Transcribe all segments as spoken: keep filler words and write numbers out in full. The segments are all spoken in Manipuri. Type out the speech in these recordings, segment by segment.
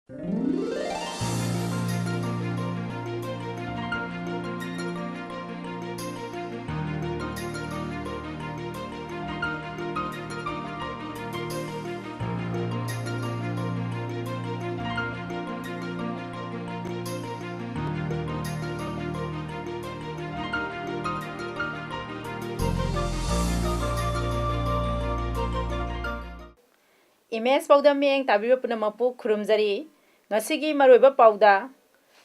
ꯏꯃꯦꯖ ꯄꯥꯎꯗꯝ ꯃꯤꯠꯌꯦꯡ ꯇꯥꯕꯤꯕ ꯄꯨꯝꯅꯃꯛꯄꯨ ꯈꯨꯔꯨꯝꯖꯔꯤ꯫ ꯉꯁꯤꯒꯤ ꯃꯔꯨꯑꯣꯏꯕ ꯄꯥꯎꯗ,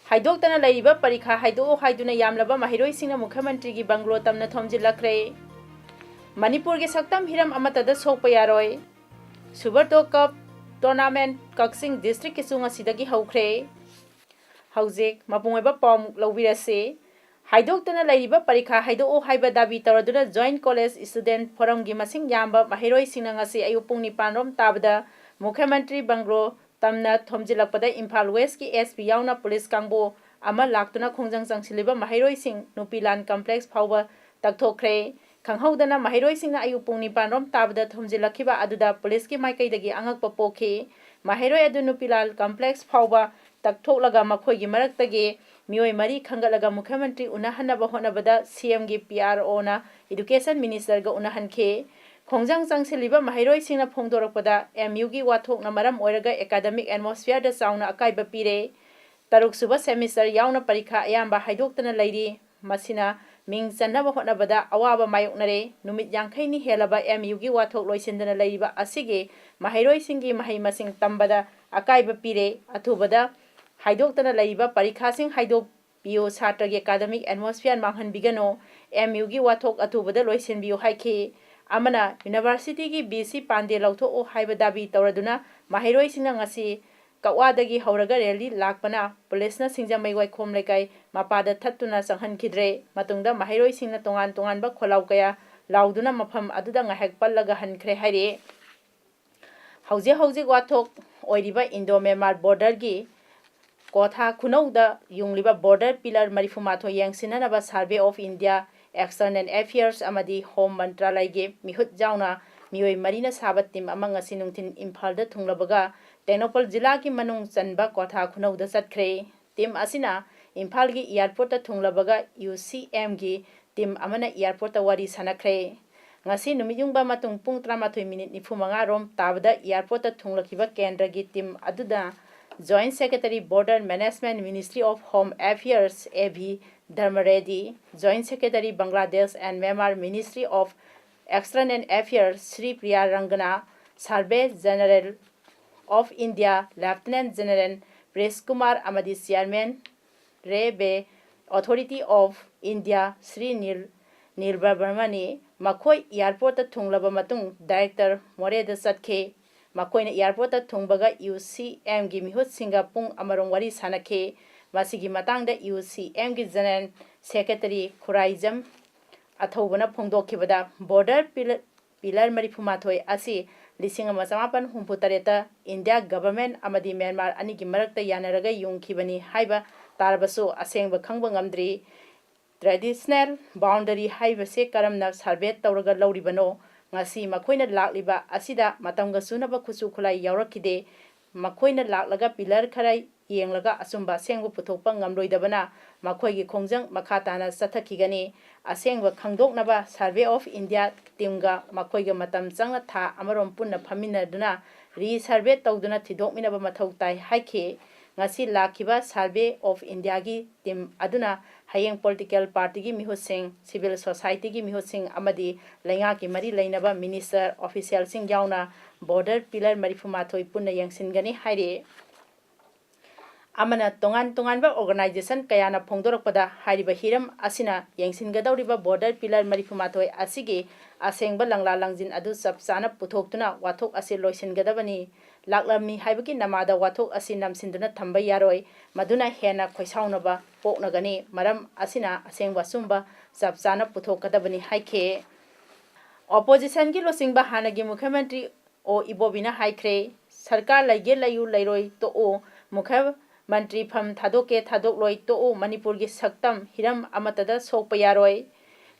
ꯍꯥꯏꯗꯣꯛꯇꯅ ꯂꯩꯔꯤꯕ ꯄꯔꯤꯈꯥ ꯍꯥꯏꯗꯣꯛꯑꯣ ꯍꯥꯏꯗꯨꯅ ꯌꯥꯝꯂꯕ ꯃꯍꯩꯔꯣꯏꯁꯤꯡꯅ ꯃꯨꯈ꯭ꯌ ꯃꯟꯇ꯭ꯔꯤꯒꯤ ꯕꯪꯒ꯭ꯂꯣ ꯇꯝꯅ ꯊꯣꯝꯖꯤꯜꯂꯛꯈ꯭ꯔꯦ꯫ ꯃꯅꯤꯄꯨꯔꯒꯤ ꯁꯛꯇꯝ ꯍꯤꯔꯝ ꯑꯃꯠꯇꯗ ꯁꯣꯛꯄ ꯌꯥꯔꯣꯏ꯫ ꯁꯨꯕꯔꯇꯣ ꯀꯞ ꯇꯣꯔꯅꯥꯃꯦꯟꯠ ꯀꯛꯆꯤꯡ ꯗꯤꯁꯇ꯭ꯔꯤꯛꯀꯤꯁꯨ ꯉꯁꯤꯗꯒꯤ ꯍꯧꯈ꯭ꯔꯦ꯫ ꯍꯧꯖꯤꯛ ꯃꯄꯨꯡ ꯑꯣꯏꯕ ꯄꯥꯎ ꯑꯃꯨꯛ ꯂꯧꯕꯤꯔꯁꯤ꯫ ꯍꯥꯏꯗꯣꯛꯇꯅ ꯂꯩꯔꯤꯕ ꯄꯔꯤꯈꯥ ꯍꯥꯏꯗꯣꯛꯑꯣ ꯍꯥꯏꯕ ꯗꯥꯕꯤ ꯇꯧꯔꯗꯨꯅ ꯖꯣꯏꯟꯠ ꯀꯣꯂꯦꯖ ꯁ꯭ꯇꯨꯗꯦꯟꯠ ꯐꯣꯔꯝꯒꯤ ꯃꯁꯤꯡ ꯌꯥꯝꯕ ꯃꯍꯩꯔꯣꯏꯁꯤꯡꯅ ꯉꯁꯤ ꯑꯌꯨꯛ ꯄꯨꯡ ꯅꯤꯄꯥꯟ ꯔꯣꯝ ꯇꯥꯕꯗ ꯃꯨꯈ꯭ꯌ ꯃꯟꯇ꯭ꯔꯤ ꯕꯪꯒ꯭ꯂꯣ ꯇꯝꯅ ꯊꯣꯝꯖꯤꯜꯂꯛꯄꯗ ꯏꯝꯐꯥꯜ ꯋꯦꯁ꯭ꯠꯀꯤ ꯑꯦꯁ ꯄꯤ ꯌꯥꯎꯅ ꯄꯨꯂꯤꯁ ꯀꯥꯡꯕꯨ ꯑꯃ ꯂꯥꯛꯇꯨꯅ ꯈꯣꯡꯖꯪ ꯆꯪꯁꯤꯜꯂꯤꯕ ꯃꯍꯩꯔꯣꯏꯁꯤꯡ ꯅꯨꯄꯤꯂꯥꯜ ꯀꯝꯄ꯭ꯂꯦꯛꯁ ꯐꯥꯎꯕ ꯇꯛꯊꯣꯛꯈ꯭ꯔꯦ꯫ ꯈꯪꯍꯧꯗꯅ ꯃꯍꯩꯔꯣꯏꯁꯤꯡꯅ ꯑꯌꯨꯛ ꯄꯨꯡ ꯅꯤꯄꯥꯟ ꯔꯣꯝ ꯇꯥꯕꯗ ꯊꯣꯝꯖꯤꯜꯂꯛꯈꯤꯕ ꯑꯗꯨꯗ ꯄꯨꯂꯤꯁꯀꯤ ꯃꯥꯏꯀꯩꯗꯒꯤ ꯑꯉꯛꯄ ꯄꯣꯛꯈꯤ꯫ ꯃꯍꯩꯔꯣꯏ ꯑꯗꯨ ꯅꯨꯄꯤꯂꯥꯜ ꯀꯝꯄ꯭ꯂꯦꯛꯁ ꯐꯥꯎꯕ ꯇꯛꯊꯣꯛꯂꯒ ꯃꯈꯣꯏꯒꯤ ꯃꯔꯛꯇꯒꯤ ꯃꯤꯑꯣꯏ ꯃꯔꯤ ꯈꯟꯒꯠꯂꯒ ꯃꯨꯈ꯭ꯌ ꯃꯟꯇ꯭ꯔꯤ ꯎꯅꯍꯟꯅꯕ ꯍꯣꯠꯅꯕꯗ ꯁꯤ ꯑꯦꯝꯒꯤ ꯄꯤ ꯑꯥꯔ ꯑꯣꯅ ꯏꯗꯨꯀꯦꯁꯟ ꯃꯤꯅꯤꯁꯇꯔꯒ ꯎꯅꯍꯟꯈꯤ꯫ ꯈꯣꯡꯖꯪ ꯆꯪꯁꯤꯜꯂꯤꯕ ꯃꯍꯩꯔꯣꯏꯁꯤꯡꯅ ꯐꯣꯡꯗꯣꯔꯛꯄꯗ ꯑꯦꯝ ꯌꯨꯒꯤ ꯋꯥꯊꯣꯛꯅ ꯃꯔꯝ ꯑꯣꯏꯔꯒ ꯑꯦꯀꯥꯗꯃꯤꯛ ꯑꯦꯠꯃꯣꯁꯐꯤꯌꯔꯗ ꯆꯥꯎꯅ ꯑꯀꯥꯏꯕ ꯄꯤꯔꯦ꯫ ꯇꯔꯨꯛ ꯁꯨꯕ ꯁꯦꯃꯤꯁꯇꯔ ꯌꯥꯎꯅ ꯄꯔꯤꯈꯥ ꯑꯌꯥꯝꯕ ꯍꯥꯏꯗꯣꯛꯇꯅ ꯂꯩꯔꯤ꯫ ꯃꯁꯤꯅ ꯃꯤꯡ ꯆꯟꯅꯕ ꯍꯣꯠꯅꯕꯗ ꯑꯋꯥꯕ ꯃꯥꯌꯣꯛꯅꯔꯦ꯫ ꯅꯨꯃꯤꯠ ꯌꯥꯡꯈꯩꯅꯤ ꯍꯦꯜꯂꯕ ꯑꯦꯝ ꯌꯨꯒꯤ ꯋꯥꯊꯣꯛ ꯂꯣꯏꯁꯤꯟꯗꯅ ꯂꯩꯔꯤꯕ ꯑꯁꯤꯒꯤ ꯃꯍꯩꯔꯣꯏꯁꯤꯡꯒꯤ ꯃꯍꯩ ꯃꯁꯤꯡ ꯇꯝꯕꯗ ꯑꯀꯥꯏꯕ ꯄꯤꯔꯦ꯫ ꯑꯊꯨꯕꯗ ꯍꯥꯏꯗꯣꯛꯇꯅ ꯂꯩꯔꯤꯕ ꯄꯔꯤꯈꯥꯁꯤꯡ ꯍꯥꯏꯗꯣꯛꯄꯤꯌꯨ꯫ ꯁꯥꯇ꯭ꯔꯒꯤ ꯑꯦꯀꯥꯗꯃꯤꯛ ꯑꯦꯠꯃꯣꯁꯐꯤꯌꯔ ꯃꯥꯡꯍꯟꯕꯤꯒꯅꯨ꯫ ꯑꯦꯝ ꯌꯨꯒꯤ ꯋꯥꯊꯣꯛ ꯑꯊꯨꯕꯗ ꯂꯣꯏꯁꯤꯟꯕꯤꯌꯨ ꯍꯥꯏꯈꯤ꯫ ꯑꯃꯅ ꯌꯨꯅꯤꯚꯔꯁꯤꯇꯤꯒꯤ ꯕꯤ ꯁꯤ ꯄꯥꯟꯗꯦ ꯂꯧꯊꯣꯛꯎ ꯍꯥꯏꯕ ꯗꯥꯕꯤ ꯇꯧꯔꯗꯨꯅ ꯃꯍꯩꯔꯣꯏꯁꯤꯡꯅ ꯉꯁꯤ ꯀꯛꯋꯥꯗꯒꯤ ꯍꯧꯔꯒ ꯔꯦꯂꯤ ꯂꯥꯛꯄꯅ ꯄꯨꯂꯤꯁꯅ ꯁꯤꯡꯖꯃꯩ ꯋꯥꯏꯈꯣꯝ ꯂꯩꯀꯥꯏ ꯃꯄꯥꯗ ꯊꯠꯇꯨꯅ ꯆꯪꯍꯟꯈꯤꯗ꯭ꯔꯦ꯫ ꯃꯇꯨꯡꯗ ꯃꯍꯩꯔꯣꯏꯁꯤꯡꯅ ꯇꯣꯉꯥꯟ ꯇꯣꯉꯥꯟꯕ ꯈꯣꯜꯂꯥꯎ ꯀꯌꯥ ꯂꯥꯎꯗꯨꯅ ꯃꯐꯝ ꯑꯗꯨꯗ ꯉꯥꯏꯍꯥꯛ ꯄꯜꯂꯒ ꯍꯟꯈ꯭ꯔꯦ ꯍꯥꯏꯔꯤ꯫ ꯍꯧꯖꯤꯛ ꯍꯧꯖꯤꯛ ꯋꯥꯊꯣꯛ ꯑꯣꯏꯔꯤꯕ ꯏꯟꯗꯣ ꯃ꯭ꯌꯥꯟꯃꯥꯔ ꯕꯣꯔꯗꯔꯒꯤ ꯀꯣꯊꯥ ꯈꯨꯅꯧꯗ ꯌꯨꯡꯂꯤꯕ ꯕꯣꯔꯗꯔ ꯄꯤꯂꯔ ꯃꯔꯤꯐꯨ ꯃꯥꯊꯣꯏ ꯌꯦꯡꯁꯤꯟꯅꯅꯕ survey of India, external affairs ꯑꯃꯗꯤ ꯍꯣꯝ ꯃꯟꯇ꯭ꯔꯥꯂꯌꯒꯤ ꯃꯤꯍꯨꯠ ꯌꯥꯎꯅ ꯃꯤꯑꯣꯏ ꯃꯔꯤꯅ ꯁꯥꯕ ꯇꯤꯝ ꯑꯃ ꯉꯁꯤ ꯅꯨꯡꯊꯤꯜ ꯏꯝꯐꯥꯜꯗ ꯊꯨꯡꯂꯕꯒ ꯇꯦꯡꯅꯧꯄꯜ ꯖꯤꯂꯥꯒꯤ ꯃꯅꯨꯡ ꯆꯟꯕ ꯀ꯭ꯋꯥꯊꯥ ꯈꯨꯅꯧꯗ ꯆꯠꯈ꯭ꯔꯦ꯫ ꯇꯤꯝ ꯑꯁꯤꯅ ꯏꯝꯐꯥꯜꯒꯤ ꯏꯌꯥꯔꯄꯣꯔꯠꯇ ꯊꯨꯡꯂꯕꯒ ꯌꯨ ꯁꯤ ꯑꯦꯝꯒꯤ ꯇꯤꯝ ꯑꯃꯅ ꯏꯌꯥꯔꯄꯣꯔꯠꯇ ꯋꯥꯔꯤ ꯁꯥꯟꯅꯈ꯭ꯔꯦ꯫ ꯉꯁꯤ ꯅꯨꯃꯤꯠ ꯌꯨꯡꯕ ꯃꯇꯨꯡ ꯄꯨꯡ ꯇꯔꯥꯃꯥꯊꯣꯏ ꯃꯤꯅꯤꯠ ꯅꯤꯐꯨ ꯃꯉꯥ ꯔꯣꯝ ꯇꯥꯕꯗ ꯏꯌꯥꯔꯄꯣꯔꯠꯇ ꯊꯨꯡꯂꯛꯈꯤꯕ ꯀꯦꯟꯗ꯭ꯔꯒꯤ ꯇꯤꯝ ꯑꯗꯨꯗ Joint Secretary Border Management, Ministry of Home Affairs, A V Dharmareddy, Joint Secretary Bangladesh and Myanmar, Ministry of External Affairs, Sri Priya Rangana, Survey General of India, Lieutenant General Presh Kumar ꯑꯃꯗꯤ Chairman Railway Authority of India, Sri Nil, Nilbarmani꯫ ꯃꯈꯣꯏ ꯏꯌꯥꯔꯄꯣꯔꯠꯇ ꯊꯨꯡꯂꯕ ꯃꯇꯨꯡ ꯗꯥꯏꯔꯦꯛꯇꯔ ꯃꯣꯔꯦꯗ ꯆꯠꯈꯤ꯫ ꯃꯈꯣꯏꯅ ꯏꯌꯥꯔꯄꯣꯔꯠꯇ ꯊꯨꯡꯕꯒ ꯌꯨ ꯁꯤ ꯑꯦꯝꯒꯤ ꯃꯤꯍꯨꯠꯁꯤꯡꯒ ꯄꯨꯡ ꯑꯃꯔꯣꯝ ꯋꯥꯔꯤ ꯁꯥꯟꯅꯈꯤ꯫ ꯃꯁꯤꯒꯤ ꯃꯇꯥꯡꯗ ꯌꯨ ꯁꯤ ꯑꯦꯝꯒꯤ general secretary Khuraijam ꯑꯊꯧꯕꯅ ꯐꯣꯡꯗꯣꯛꯈꯤꯕꯗ, border ꯄꯤꯂ-, pillar ꯃꯔꯤꯐꯨ ꯃꯥꯊꯣꯏ ꯑꯁꯤ ꯂꯤꯁꯤꯡ ꯑꯃ ꯆꯃꯥꯄꯟ ꯍꯨꯝꯐꯨ ꯇꯔꯦꯠꯇ ꯏꯟꯗꯤꯌꯥ ꯒꯚꯔꯟꯃꯦꯟꯠ ꯑꯃꯗꯤ ꯃ꯭ꯌꯥꯟꯃꯥꯔ ꯑꯅꯤꯒꯤ ꯃꯔꯛꯇ ꯌꯥꯅꯔꯒ ꯌꯨꯡꯈꯤꯕꯅꯤ ꯍꯥꯏꯕ ꯇꯥꯔꯕꯁꯨ, ꯑꯁꯦꯡꯕ ꯈꯪꯕ ꯉꯝꯗ꯭ꯔꯤ꯫ ꯇ꯭ꯔꯦꯗꯤꯁꯅꯦꯜ ꯕꯥꯎꯟꯗꯔꯤ ꯍꯥꯏꯕꯁꯦ ꯀꯔꯝꯅ ꯁꯔꯚꯦ ꯇꯧꯔꯒ ꯂꯧꯔꯤꯕꯅꯣ? ꯉꯁꯤ ꯃꯈꯣꯏꯅ ꯂꯥꯛꯂꯤꯕ ꯑꯁꯤꯗ ꯃꯇꯝꯒ ꯆꯨꯅꯕ ꯈꯨꯠꯁꯨ ꯈꯨꯠꯂꯥꯏ ꯌꯥꯎꯔꯛꯈꯤꯗꯦ꯫ ꯃꯈꯣꯏꯅ ꯂꯥꯛꯂꯒ ꯄꯤꯂꯔ ꯈꯔ ꯌꯦꯡꯂꯒ ꯑꯆꯨꯝꯕ ꯑꯁꯦꯡꯕ ꯄꯨꯊꯣꯛꯄ ꯉꯝꯂꯣꯏꯗꯕꯅ ꯃꯈꯣꯏꯒꯤ ꯈꯣꯡꯖꯪ ꯃꯈꯥ ꯇꯥꯅ ꯆꯠꯊꯈꯤꯒꯅꯤ꯫ ꯑꯁꯦꯡꯕ ꯈꯪꯗꯣꯛꯅꯕ ꯁꯔꯚꯦ ꯑꯣꯐ ꯏꯟꯗꯤꯌꯥ ꯇꯤꯝꯒ ꯃꯈꯣꯏꯒ ꯃꯇꯝ ꯆꯪꯅ ꯊꯥ ꯑꯃꯔꯣꯝ ꯄꯨꯟꯅ ꯐꯝꯃꯤꯟꯅꯗꯨꯅ ꯔꯤꯁꯔꯚꯦ ꯇꯧꯗꯨꯅ ꯊꯤꯗꯣꯛꯃꯤꯟꯅꯕ ꯃꯊꯧ ꯇꯥꯏ ꯍꯥꯏꯈꯤ꯫ ꯉꯁꯤ ꯂꯥꯛꯈꯤꯕ ꯁꯔꯚꯦ ꯑꯣꯐ ꯏꯟꯗꯤꯌꯥꯒꯤ ꯇꯤꯝ ꯑꯗꯨꯅ ꯍꯌꯦꯡ ꯄꯣꯂꯤꯇꯤꯀꯦꯜ ꯄꯥꯔꯇꯤꯒꯤ ꯃꯤꯍꯨꯠꯁꯤꯡ, ꯁꯤꯚꯤꯜ ꯁꯣꯁꯥꯏꯇꯤꯒꯤ ꯃꯤꯍꯨꯠꯁꯤꯡ ꯑꯃꯗꯤ ꯂꯩꯉꯥꯛꯀꯤ ꯃꯔꯤ ꯂꯩꯅꯕ ꯃꯤꯅꯤꯁꯇꯔ, ꯑꯣꯐꯤꯁꯤꯌꯦꯜꯁꯤꯡ ꯌꯥꯎꯅ ꯕꯣꯔꯗꯔ ꯄꯤꯂꯔ ꯃꯔꯤꯐꯨ ꯃꯥꯊꯣꯏ ꯄꯨꯟꯅ ꯌꯦꯡꯁꯤꯟꯒꯅꯤ ꯍꯥꯏꯔꯤ꯫ ꯑꯃꯅ ꯇꯣꯉꯥꯟ ꯇꯣꯉꯥꯟꯕ ꯑꯣꯔꯒꯅꯥꯏꯖꯦꯁꯟ ꯀꯌꯥꯅ ꯐꯣꯡꯗꯣꯔꯛꯄꯗ ꯍꯥꯏꯔꯤꯕ ꯍꯤꯔꯝ ꯑꯁꯤꯅ ꯌꯦꯡꯁꯤꯟꯒꯗꯧꯔꯤꯕ ꯕꯣꯔꯗꯔ ꯄꯤꯂꯔ ꯃꯔꯤꯐꯨ ꯃꯥꯊꯣꯏ ꯑꯁꯤꯒꯤ ꯑꯁꯦꯡꯕ ꯂꯪꯂꯥ ꯂꯪꯖꯤꯟ ꯑꯗꯨ ꯆꯞ ꯆꯥꯅ ꯄꯨꯊꯣꯛꯇꯨꯅ ꯋꯥꯊꯣꯛ ꯑꯁꯤ ꯂꯣꯏꯁꯤꯟꯒꯗꯕꯅꯤ꯫ ꯂꯥꯛꯂꯝꯃꯤ ꯍꯥꯏꯕꯒꯤ ꯅꯃꯥꯗ ꯋꯥꯊꯣꯛ ꯑꯁꯤ ꯅꯝꯁꯤꯟꯗꯨꯅ ꯊꯝꯕ ꯌꯥꯔꯣꯏ꯫ ꯃꯗꯨꯅ ꯍꯦꯟꯅ ꯈꯣꯏꯁꯥꯎꯅꯕ ꯄꯣꯛꯅꯒꯅꯤ꯫ ꯃꯔꯝ ꯑꯁꯤꯅ ꯑꯁꯦꯡꯕ ꯑꯆꯨꯝꯕ ꯆꯞ ꯆꯥꯅ ꯄꯨꯊꯣꯛꯀꯗꯕꯅꯤ ꯍꯥꯏꯈꯤ꯫ ꯑꯣꯄꯣꯖꯤꯁꯟꯒꯤ ꯂꯨꯆꯤꯡꯕ ꯍꯥꯟꯅꯒꯤ ꯃꯨꯈ꯭ꯌ ꯃꯟꯇ꯭ꯔꯤ ꯑꯣ ꯏꯕꯣꯕꯤꯅ ꯍꯥꯏꯈ꯭ꯔꯦ, ꯁꯔꯀꯥꯔ ꯂꯩꯒꯦ ꯂꯩꯌꯨ, ꯂꯩꯔꯣꯏ ꯇꯣꯛꯎ, ꯃꯨꯈ꯭ꯌ ꯃꯟꯇ꯭ꯔꯤ ꯐꯝ ꯊꯥꯗꯣꯛꯀꯦ ꯊꯥꯗꯣꯛꯂꯣꯏ ꯇꯣꯛꯎ, ꯃꯅꯤꯄꯨꯔꯒꯤ ꯁꯛꯇꯝ ꯍꯤꯔꯝ ꯑꯃꯠꯇꯗ ꯁꯣꯛꯄ ꯌꯥꯔꯣꯏ꯫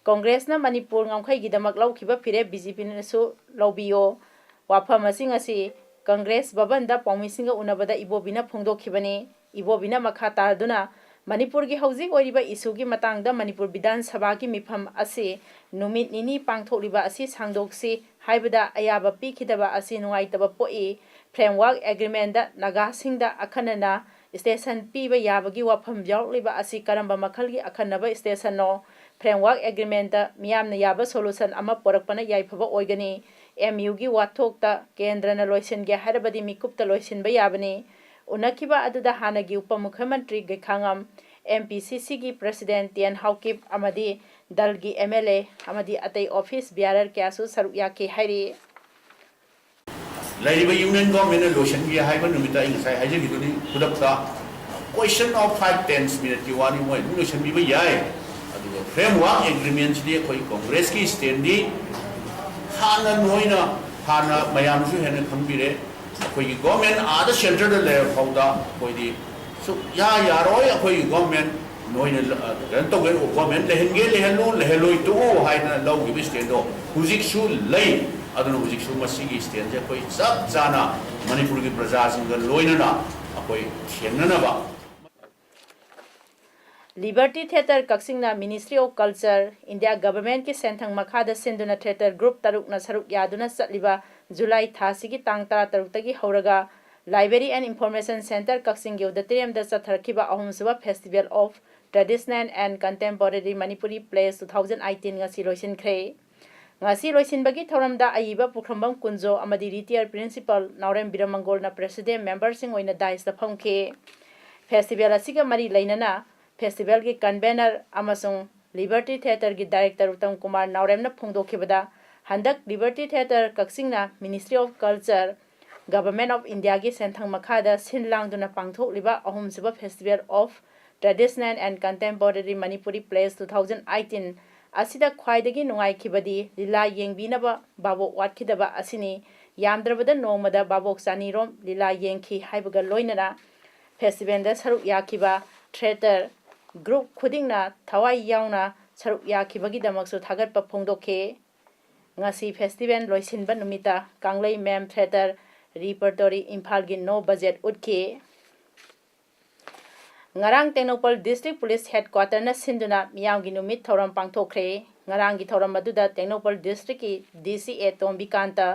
ꯀꯣꯡꯒ꯭ꯔꯦꯁꯅ ꯃꯅꯤꯄꯨꯔ ꯉꯝꯈꯩꯒꯤꯗꯃꯛ ꯂꯧꯈꯤꯕ ꯐꯤꯔꯦꯞ ꯕꯤ ꯖꯦ ꯄꯤꯅꯁꯨ ꯂꯧꯕꯤꯌꯣ꯫ ꯋꯥꯐꯝ ꯑꯁꯤ ꯉꯁꯤ ꯀꯪꯒ꯭ꯔꯦꯁ ꯚꯕꯟꯗ ꯄꯥꯎꯃꯤꯁꯤꯡꯒ ꯎꯅꯕꯗ ꯏꯕꯣꯕꯤꯅ ꯐꯣꯡꯗꯣꯛꯈꯤꯕꯅꯤ꯫ ꯏꯕꯣꯕꯤꯅ ꯃꯈꯥ ꯇꯥꯗꯨꯅ, ꯃꯅꯤꯄꯨꯔꯒꯤ ꯍꯧꯖꯤꯛ ꯑꯣꯏꯔꯤꯕ ꯏꯁꯨꯒꯤ ꯃꯇꯥꯡꯗ ꯃꯅꯤꯄꯨꯔ ꯕꯤꯙꯥꯟ ꯁꯚꯥꯒꯤ ꯃꯤꯐꯝ ꯑꯁꯤ ꯅꯨꯃꯤꯠ ꯅꯤꯅꯤ ꯄꯥꯡꯊꯣꯛꯂꯤꯕ ꯑꯁꯤ ꯁꯥꯡꯗꯣꯛꯁꯤ ꯍꯥꯏꯕꯗ ꯑꯌꯥꯕ ꯄꯤꯈꯤꯗꯕ ꯑꯁꯤ ꯅꯨꯡꯉꯥꯏꯇꯕ ꯄꯣꯛꯏ꯫ ꯐ꯭ꯔꯦꯝꯋꯥꯔꯛ ꯑꯦꯒ꯭ꯔꯤꯃꯦꯟꯗ ꯅꯥꯒꯥꯁꯤꯡꯗ ꯑꯈꯟꯅꯅ ꯁ꯭ꯇꯦꯁꯟ ꯄꯤꯕ ꯌꯥꯕꯒꯤ ꯋꯥꯐꯝ ꯌꯥꯎꯔꯛꯂꯤꯕ ꯑꯁꯤ ꯀꯔꯝꯕ ꯃꯈꯜꯒꯤ ꯑꯈꯟꯅꯕ ꯁ꯭ꯇꯦꯁꯟꯅꯣ? ꯐ꯭ꯔꯦꯝꯋꯥꯔꯛ ꯑꯦꯒ꯭ꯔꯤꯃꯦꯟꯇ ꯃꯤꯌꯥꯝꯅ ꯌꯥꯕ ꯁꯣꯂꯨꯁꯟ ꯑꯃ ꯄꯣꯔꯛꯄꯅ ꯌꯥꯏꯐꯕ ꯑꯣꯏꯒꯅꯤ꯫ ꯑꯦꯝ ꯌꯨꯒꯤ ꯋꯥꯊꯣꯛꯇ ꯀꯦꯟꯗ꯭ꯔꯅ ꯂꯣꯏꯁꯤꯟꯒꯦ ꯍꯥꯏꯔꯕꯗꯤ ꯃꯤꯀꯨꯞꯇ ꯂꯣꯏꯁꯤꯟꯕ ꯌꯥꯕꯅꯤ꯫ ꯎꯅꯈꯤꯕ ꯑꯗꯨꯗ ꯍꯥꯟꯅꯒꯤ ꯎꯄ ꯃꯨꯈ꯭ꯌꯃꯟꯇ꯭ꯔꯤ ꯒꯩꯈꯥꯉꯝ, ꯑꯦꯝ ꯄꯤ ꯁꯤ ꯁꯤꯒꯤ ꯄ꯭ꯔꯁꯤꯗꯦꯟ ꯇꯤ ꯑꯦꯟ ꯍꯥꯎꯀꯤꯞ ꯑꯃꯗꯤ ꯗꯜꯒꯤ ꯑꯦꯝ ꯑꯦꯜ ꯑꯦ ꯑꯃꯗꯤ ꯑꯇꯩ ꯑꯣꯐꯤꯁ ꯕꯤꯌꯥꯔꯔ ꯀꯌꯥꯁꯨ ꯁꯔꯨꯛ ꯌꯥꯈꯤ ꯍꯥꯏꯔꯤ꯫ ꯂꯩꯔꯤꯕ ꯌꯨꯅꯤꯌꯟ ꯒꯣꯔꯃꯦꯟꯅ ꯂꯣꯏꯁꯤꯟꯒꯦ ꯍꯥꯏꯕ ꯅꯨꯃꯤꯠꯇ ꯑꯩ ꯉꯁꯥꯏ ꯍꯥꯏꯖꯈꯤꯗꯨꯅꯤ, ꯈꯨꯗꯛꯇ question of five ten minute ꯀꯤ ꯋꯥꯅꯤ, ꯃꯣꯏ ꯑꯗꯨꯝ ꯂꯣꯏꯁꯤꯟꯕꯤꯕ ꯌꯥꯏ꯫ ꯑꯗꯨꯒ ꯐ꯭ꯔꯦꯝꯋꯥꯔꯛ ꯑꯦꯒ꯭ꯔꯤꯃꯦꯟꯁꯤꯗꯤ ꯑꯩꯈꯣꯏ ꯀꯣꯡꯒ꯭ꯔꯦꯁꯀꯤ ꯁ꯭ꯇꯦꯟꯗꯤ ꯍꯥꯟꯅ ꯅꯣꯏꯅ, ꯍꯥꯟꯅ ꯃꯌꯥꯝꯁꯨ ꯍꯦꯟꯅ ꯈꯪꯕꯤꯔꯦ꯫ ꯑꯩꯈꯣꯏꯒꯤ ꯒꯣꯔꯃꯦꯟ ꯑꯥꯗ ꯁꯦꯟꯇꯔꯗ ꯂꯩꯔ ꯐꯥꯎꯗ ꯑꯩꯈꯣꯏꯗꯤ ꯁꯨꯛꯌꯥ ꯌꯥꯔꯣꯏ, ꯑꯩꯈꯣꯏꯒꯤ ꯒꯣꯔꯃꯦꯟ ꯅꯣꯏꯅ, ꯑ, ꯀꯩꯅꯣ ꯇꯧꯒꯦ, ꯒꯣꯔꯃꯦꯟ ꯂꯩꯍꯟꯒꯦ ꯂꯩꯍꯜꯂꯨ, ꯂꯩꯍꯜꯂꯣꯏ ꯇꯣꯛꯎ ꯍꯥꯏꯗꯅ ꯂꯧꯈꯤꯕ ꯁ꯭ꯇꯦꯟꯗꯣ ꯍꯧꯖꯤꯛꯁꯨ ꯂꯩ꯫ ꯑꯗꯨꯅ ꯍꯧꯖꯤꯛꯁꯨ ꯃꯁꯤꯒꯤ ꯁ꯭ꯇꯦꯟꯁꯦ ꯑꯩꯈꯣꯏ ꯆꯞ ꯆꯥꯅ ꯃꯅꯤꯄꯨꯔꯒꯤ ꯄ꯭ꯔꯖꯥꯁꯤꯡꯒ ꯂꯣꯏꯅꯅ ꯑꯩꯈꯣꯏ ꯊꯦꯡꯅꯅꯕ꯫ ꯂꯤꯕꯔꯇꯤ ꯊꯤꯌꯦꯇꯔ ꯀꯛꯆꯤꯡꯅ Ministry of Culture, ꯏꯟꯗꯤꯌꯥ ꯒꯚꯔꯟꯃꯦꯟꯠꯀꯤ ꯁꯦꯟꯊꯪ ꯃꯈꯥꯗ ꯁꯤꯟꯗꯨꯅ ꯊꯤꯌꯦꯇꯔ ꯒ꯭ꯔꯨꯞ ꯇꯔꯨꯛꯅ ꯁꯔꯨꯛ ꯌꯥꯗꯨꯅ ꯆꯠꯂꯤꯕ ꯖꯨꯂꯥꯏ ꯊꯥꯁꯤꯒꯤ ꯇꯥꯡ ꯇꯔꯥꯇꯔꯨꯛꯇꯒꯤ ꯍꯧꯔꯒ Library and Information Centre ꯀꯛꯆꯤꯡꯒꯤ ꯑꯣꯗꯤꯇꯣꯔꯤꯌꯝꯗ ꯆꯠꯊꯔꯛꯈꯤꯕ ꯑꯍꯨꯝꯁꯨꯕ Festival of Traditional and Contemporary Manipuri Plays two thousand eighteen ꯉꯁꯤ ꯂꯣꯏꯁꯤꯟꯈ꯭ꯔꯦ꯫ ꯉꯁꯤ ꯂꯣꯏꯁꯤꯟꯕꯒꯤ ꯊꯧꯔꯝꯗ ꯑꯏꯕ ꯄꯨꯈ꯭ꯔꯝꯕꯝ ꯀꯨꯟꯖꯣ ꯑꯃꯗꯤ ꯔꯤꯇꯤꯌꯔ ꯄ꯭ꯔꯤꯟꯁꯤꯄꯥꯜ ꯅꯥꯎꯔꯦꯝ ꯕꯤꯔꯃꯪꯒꯣꯜꯅ ꯄ꯭ꯔꯦꯁꯤꯗꯦꯟꯠ ꯃꯦꯝꯕꯔꯁꯤꯡ ꯑꯣꯏꯅ ꯗꯥꯏꯁꯇ ꯐꯝꯈꯤ꯫ ꯐꯦꯁꯇꯤꯚꯦꯜ ꯑꯁꯤꯒ ꯃꯔꯤ ꯂꯩꯅꯅ ꯐꯦꯁꯇꯤꯚꯦꯜꯒꯤ ꯀꯟꯚꯦꯅꯔ ꯑꯃꯁꯨꯡ ꯂꯤꯕꯔꯇꯤ ꯊꯤꯌꯦꯇꯔꯒꯤ ꯗꯥꯏꯔꯦꯛꯇꯔ ꯎꯠꯇꯝ ꯀꯨꯃꯥꯔ ꯅꯥꯎꯔꯦꯝꯅ ꯐꯣꯡꯗꯣꯛꯈꯤꯕꯗ, ꯍꯟꯗꯛ ꯂꯤꯕꯔꯇꯤ ꯊꯤꯌꯦꯇꯔ ꯀꯛꯆꯤꯡꯅ Ministry of Culture, Government of Indiaꯒꯤ ꯁꯦꯟꯊꯪ ꯃꯈꯥꯗ ꯁꯤꯟ ꯂꯥꯡꯗꯨꯅ ꯄꯥꯡꯊꯣꯛꯂꯤꯕ ꯑꯍꯨꯝꯁꯨꯕ Festival of Traditional and Contemporary Manipuri Plays two thousand eighteen ꯑꯁꯤꯗ ꯈ꯭ꯋꯥꯏꯗꯒꯤ ꯅꯨꯡꯉꯥꯏꯈꯤꯕꯗꯤ ꯂꯤꯂꯥ ꯌꯦꯡꯕꯤꯅꯕ ꯚꯥꯕꯣꯛ ꯋꯥꯠꯈꯤꯗꯕ ꯑꯁꯤꯅꯤ꯫ ꯌꯥꯝꯗ꯭ꯔꯕꯗ ꯅꯣꯡꯃꯗ ꯚꯥꯕꯣꯛ ꯆꯅꯤꯔꯣꯝ ꯂꯤꯂꯥ ꯌꯦꯡꯈꯤ ꯍꯥꯏꯕꯒ ꯂꯣꯏꯅꯅ ꯐꯦꯁꯇꯤꯚꯦꯜꯗ ꯁꯔꯨꯛ ꯌꯥꯈꯤꯕ ꯊꯤꯌꯦꯇꯔ ꯒ꯭ꯔꯨꯞ ꯈꯨꯗꯤꯡꯅ ꯊꯋꯥꯏ ꯌꯥꯎꯅ ꯁꯔꯨꯛ ꯌꯥꯈꯤꯕꯒꯤꯗꯃꯛꯁꯨ ꯊꯥꯒꯠꯄ ꯐꯣꯡꯗꯣꯛꯈꯤ꯫ ꯉꯁꯤ festival ꯂꯣꯏꯁꯤꯟꯕ ꯅꯨꯃꯤꯠꯇ ꯀꯪꯂꯩ ꯃꯦꯝ ꯊꯤꯌꯦꯇꯔ ꯔꯤꯄꯔꯇꯣꯔꯤ ꯏꯝꯐꯥꯜꯒꯤ No Budget ꯎꯠꯈꯤ꯫ ꯉꯔꯥꯡ ꯇꯦꯡꯅꯧꯄꯜ District Police Headquarterꯅ ꯁꯤꯟꯗꯨꯅ ꯃꯤꯌꯥꯝꯒꯤ ꯅꯨꯃꯤꯠ ꯊꯧꯔꯝ ꯄꯥꯡꯊꯣꯛꯈ꯭ꯔꯦ꯫ ꯉꯔꯥꯡꯒꯤ ꯊꯧꯔꯝ ꯑꯗꯨꯗ Tengnoupal Districtꯀꯤ DCA ꯇꯣꯝꯕꯤꯀꯥꯟꯇ,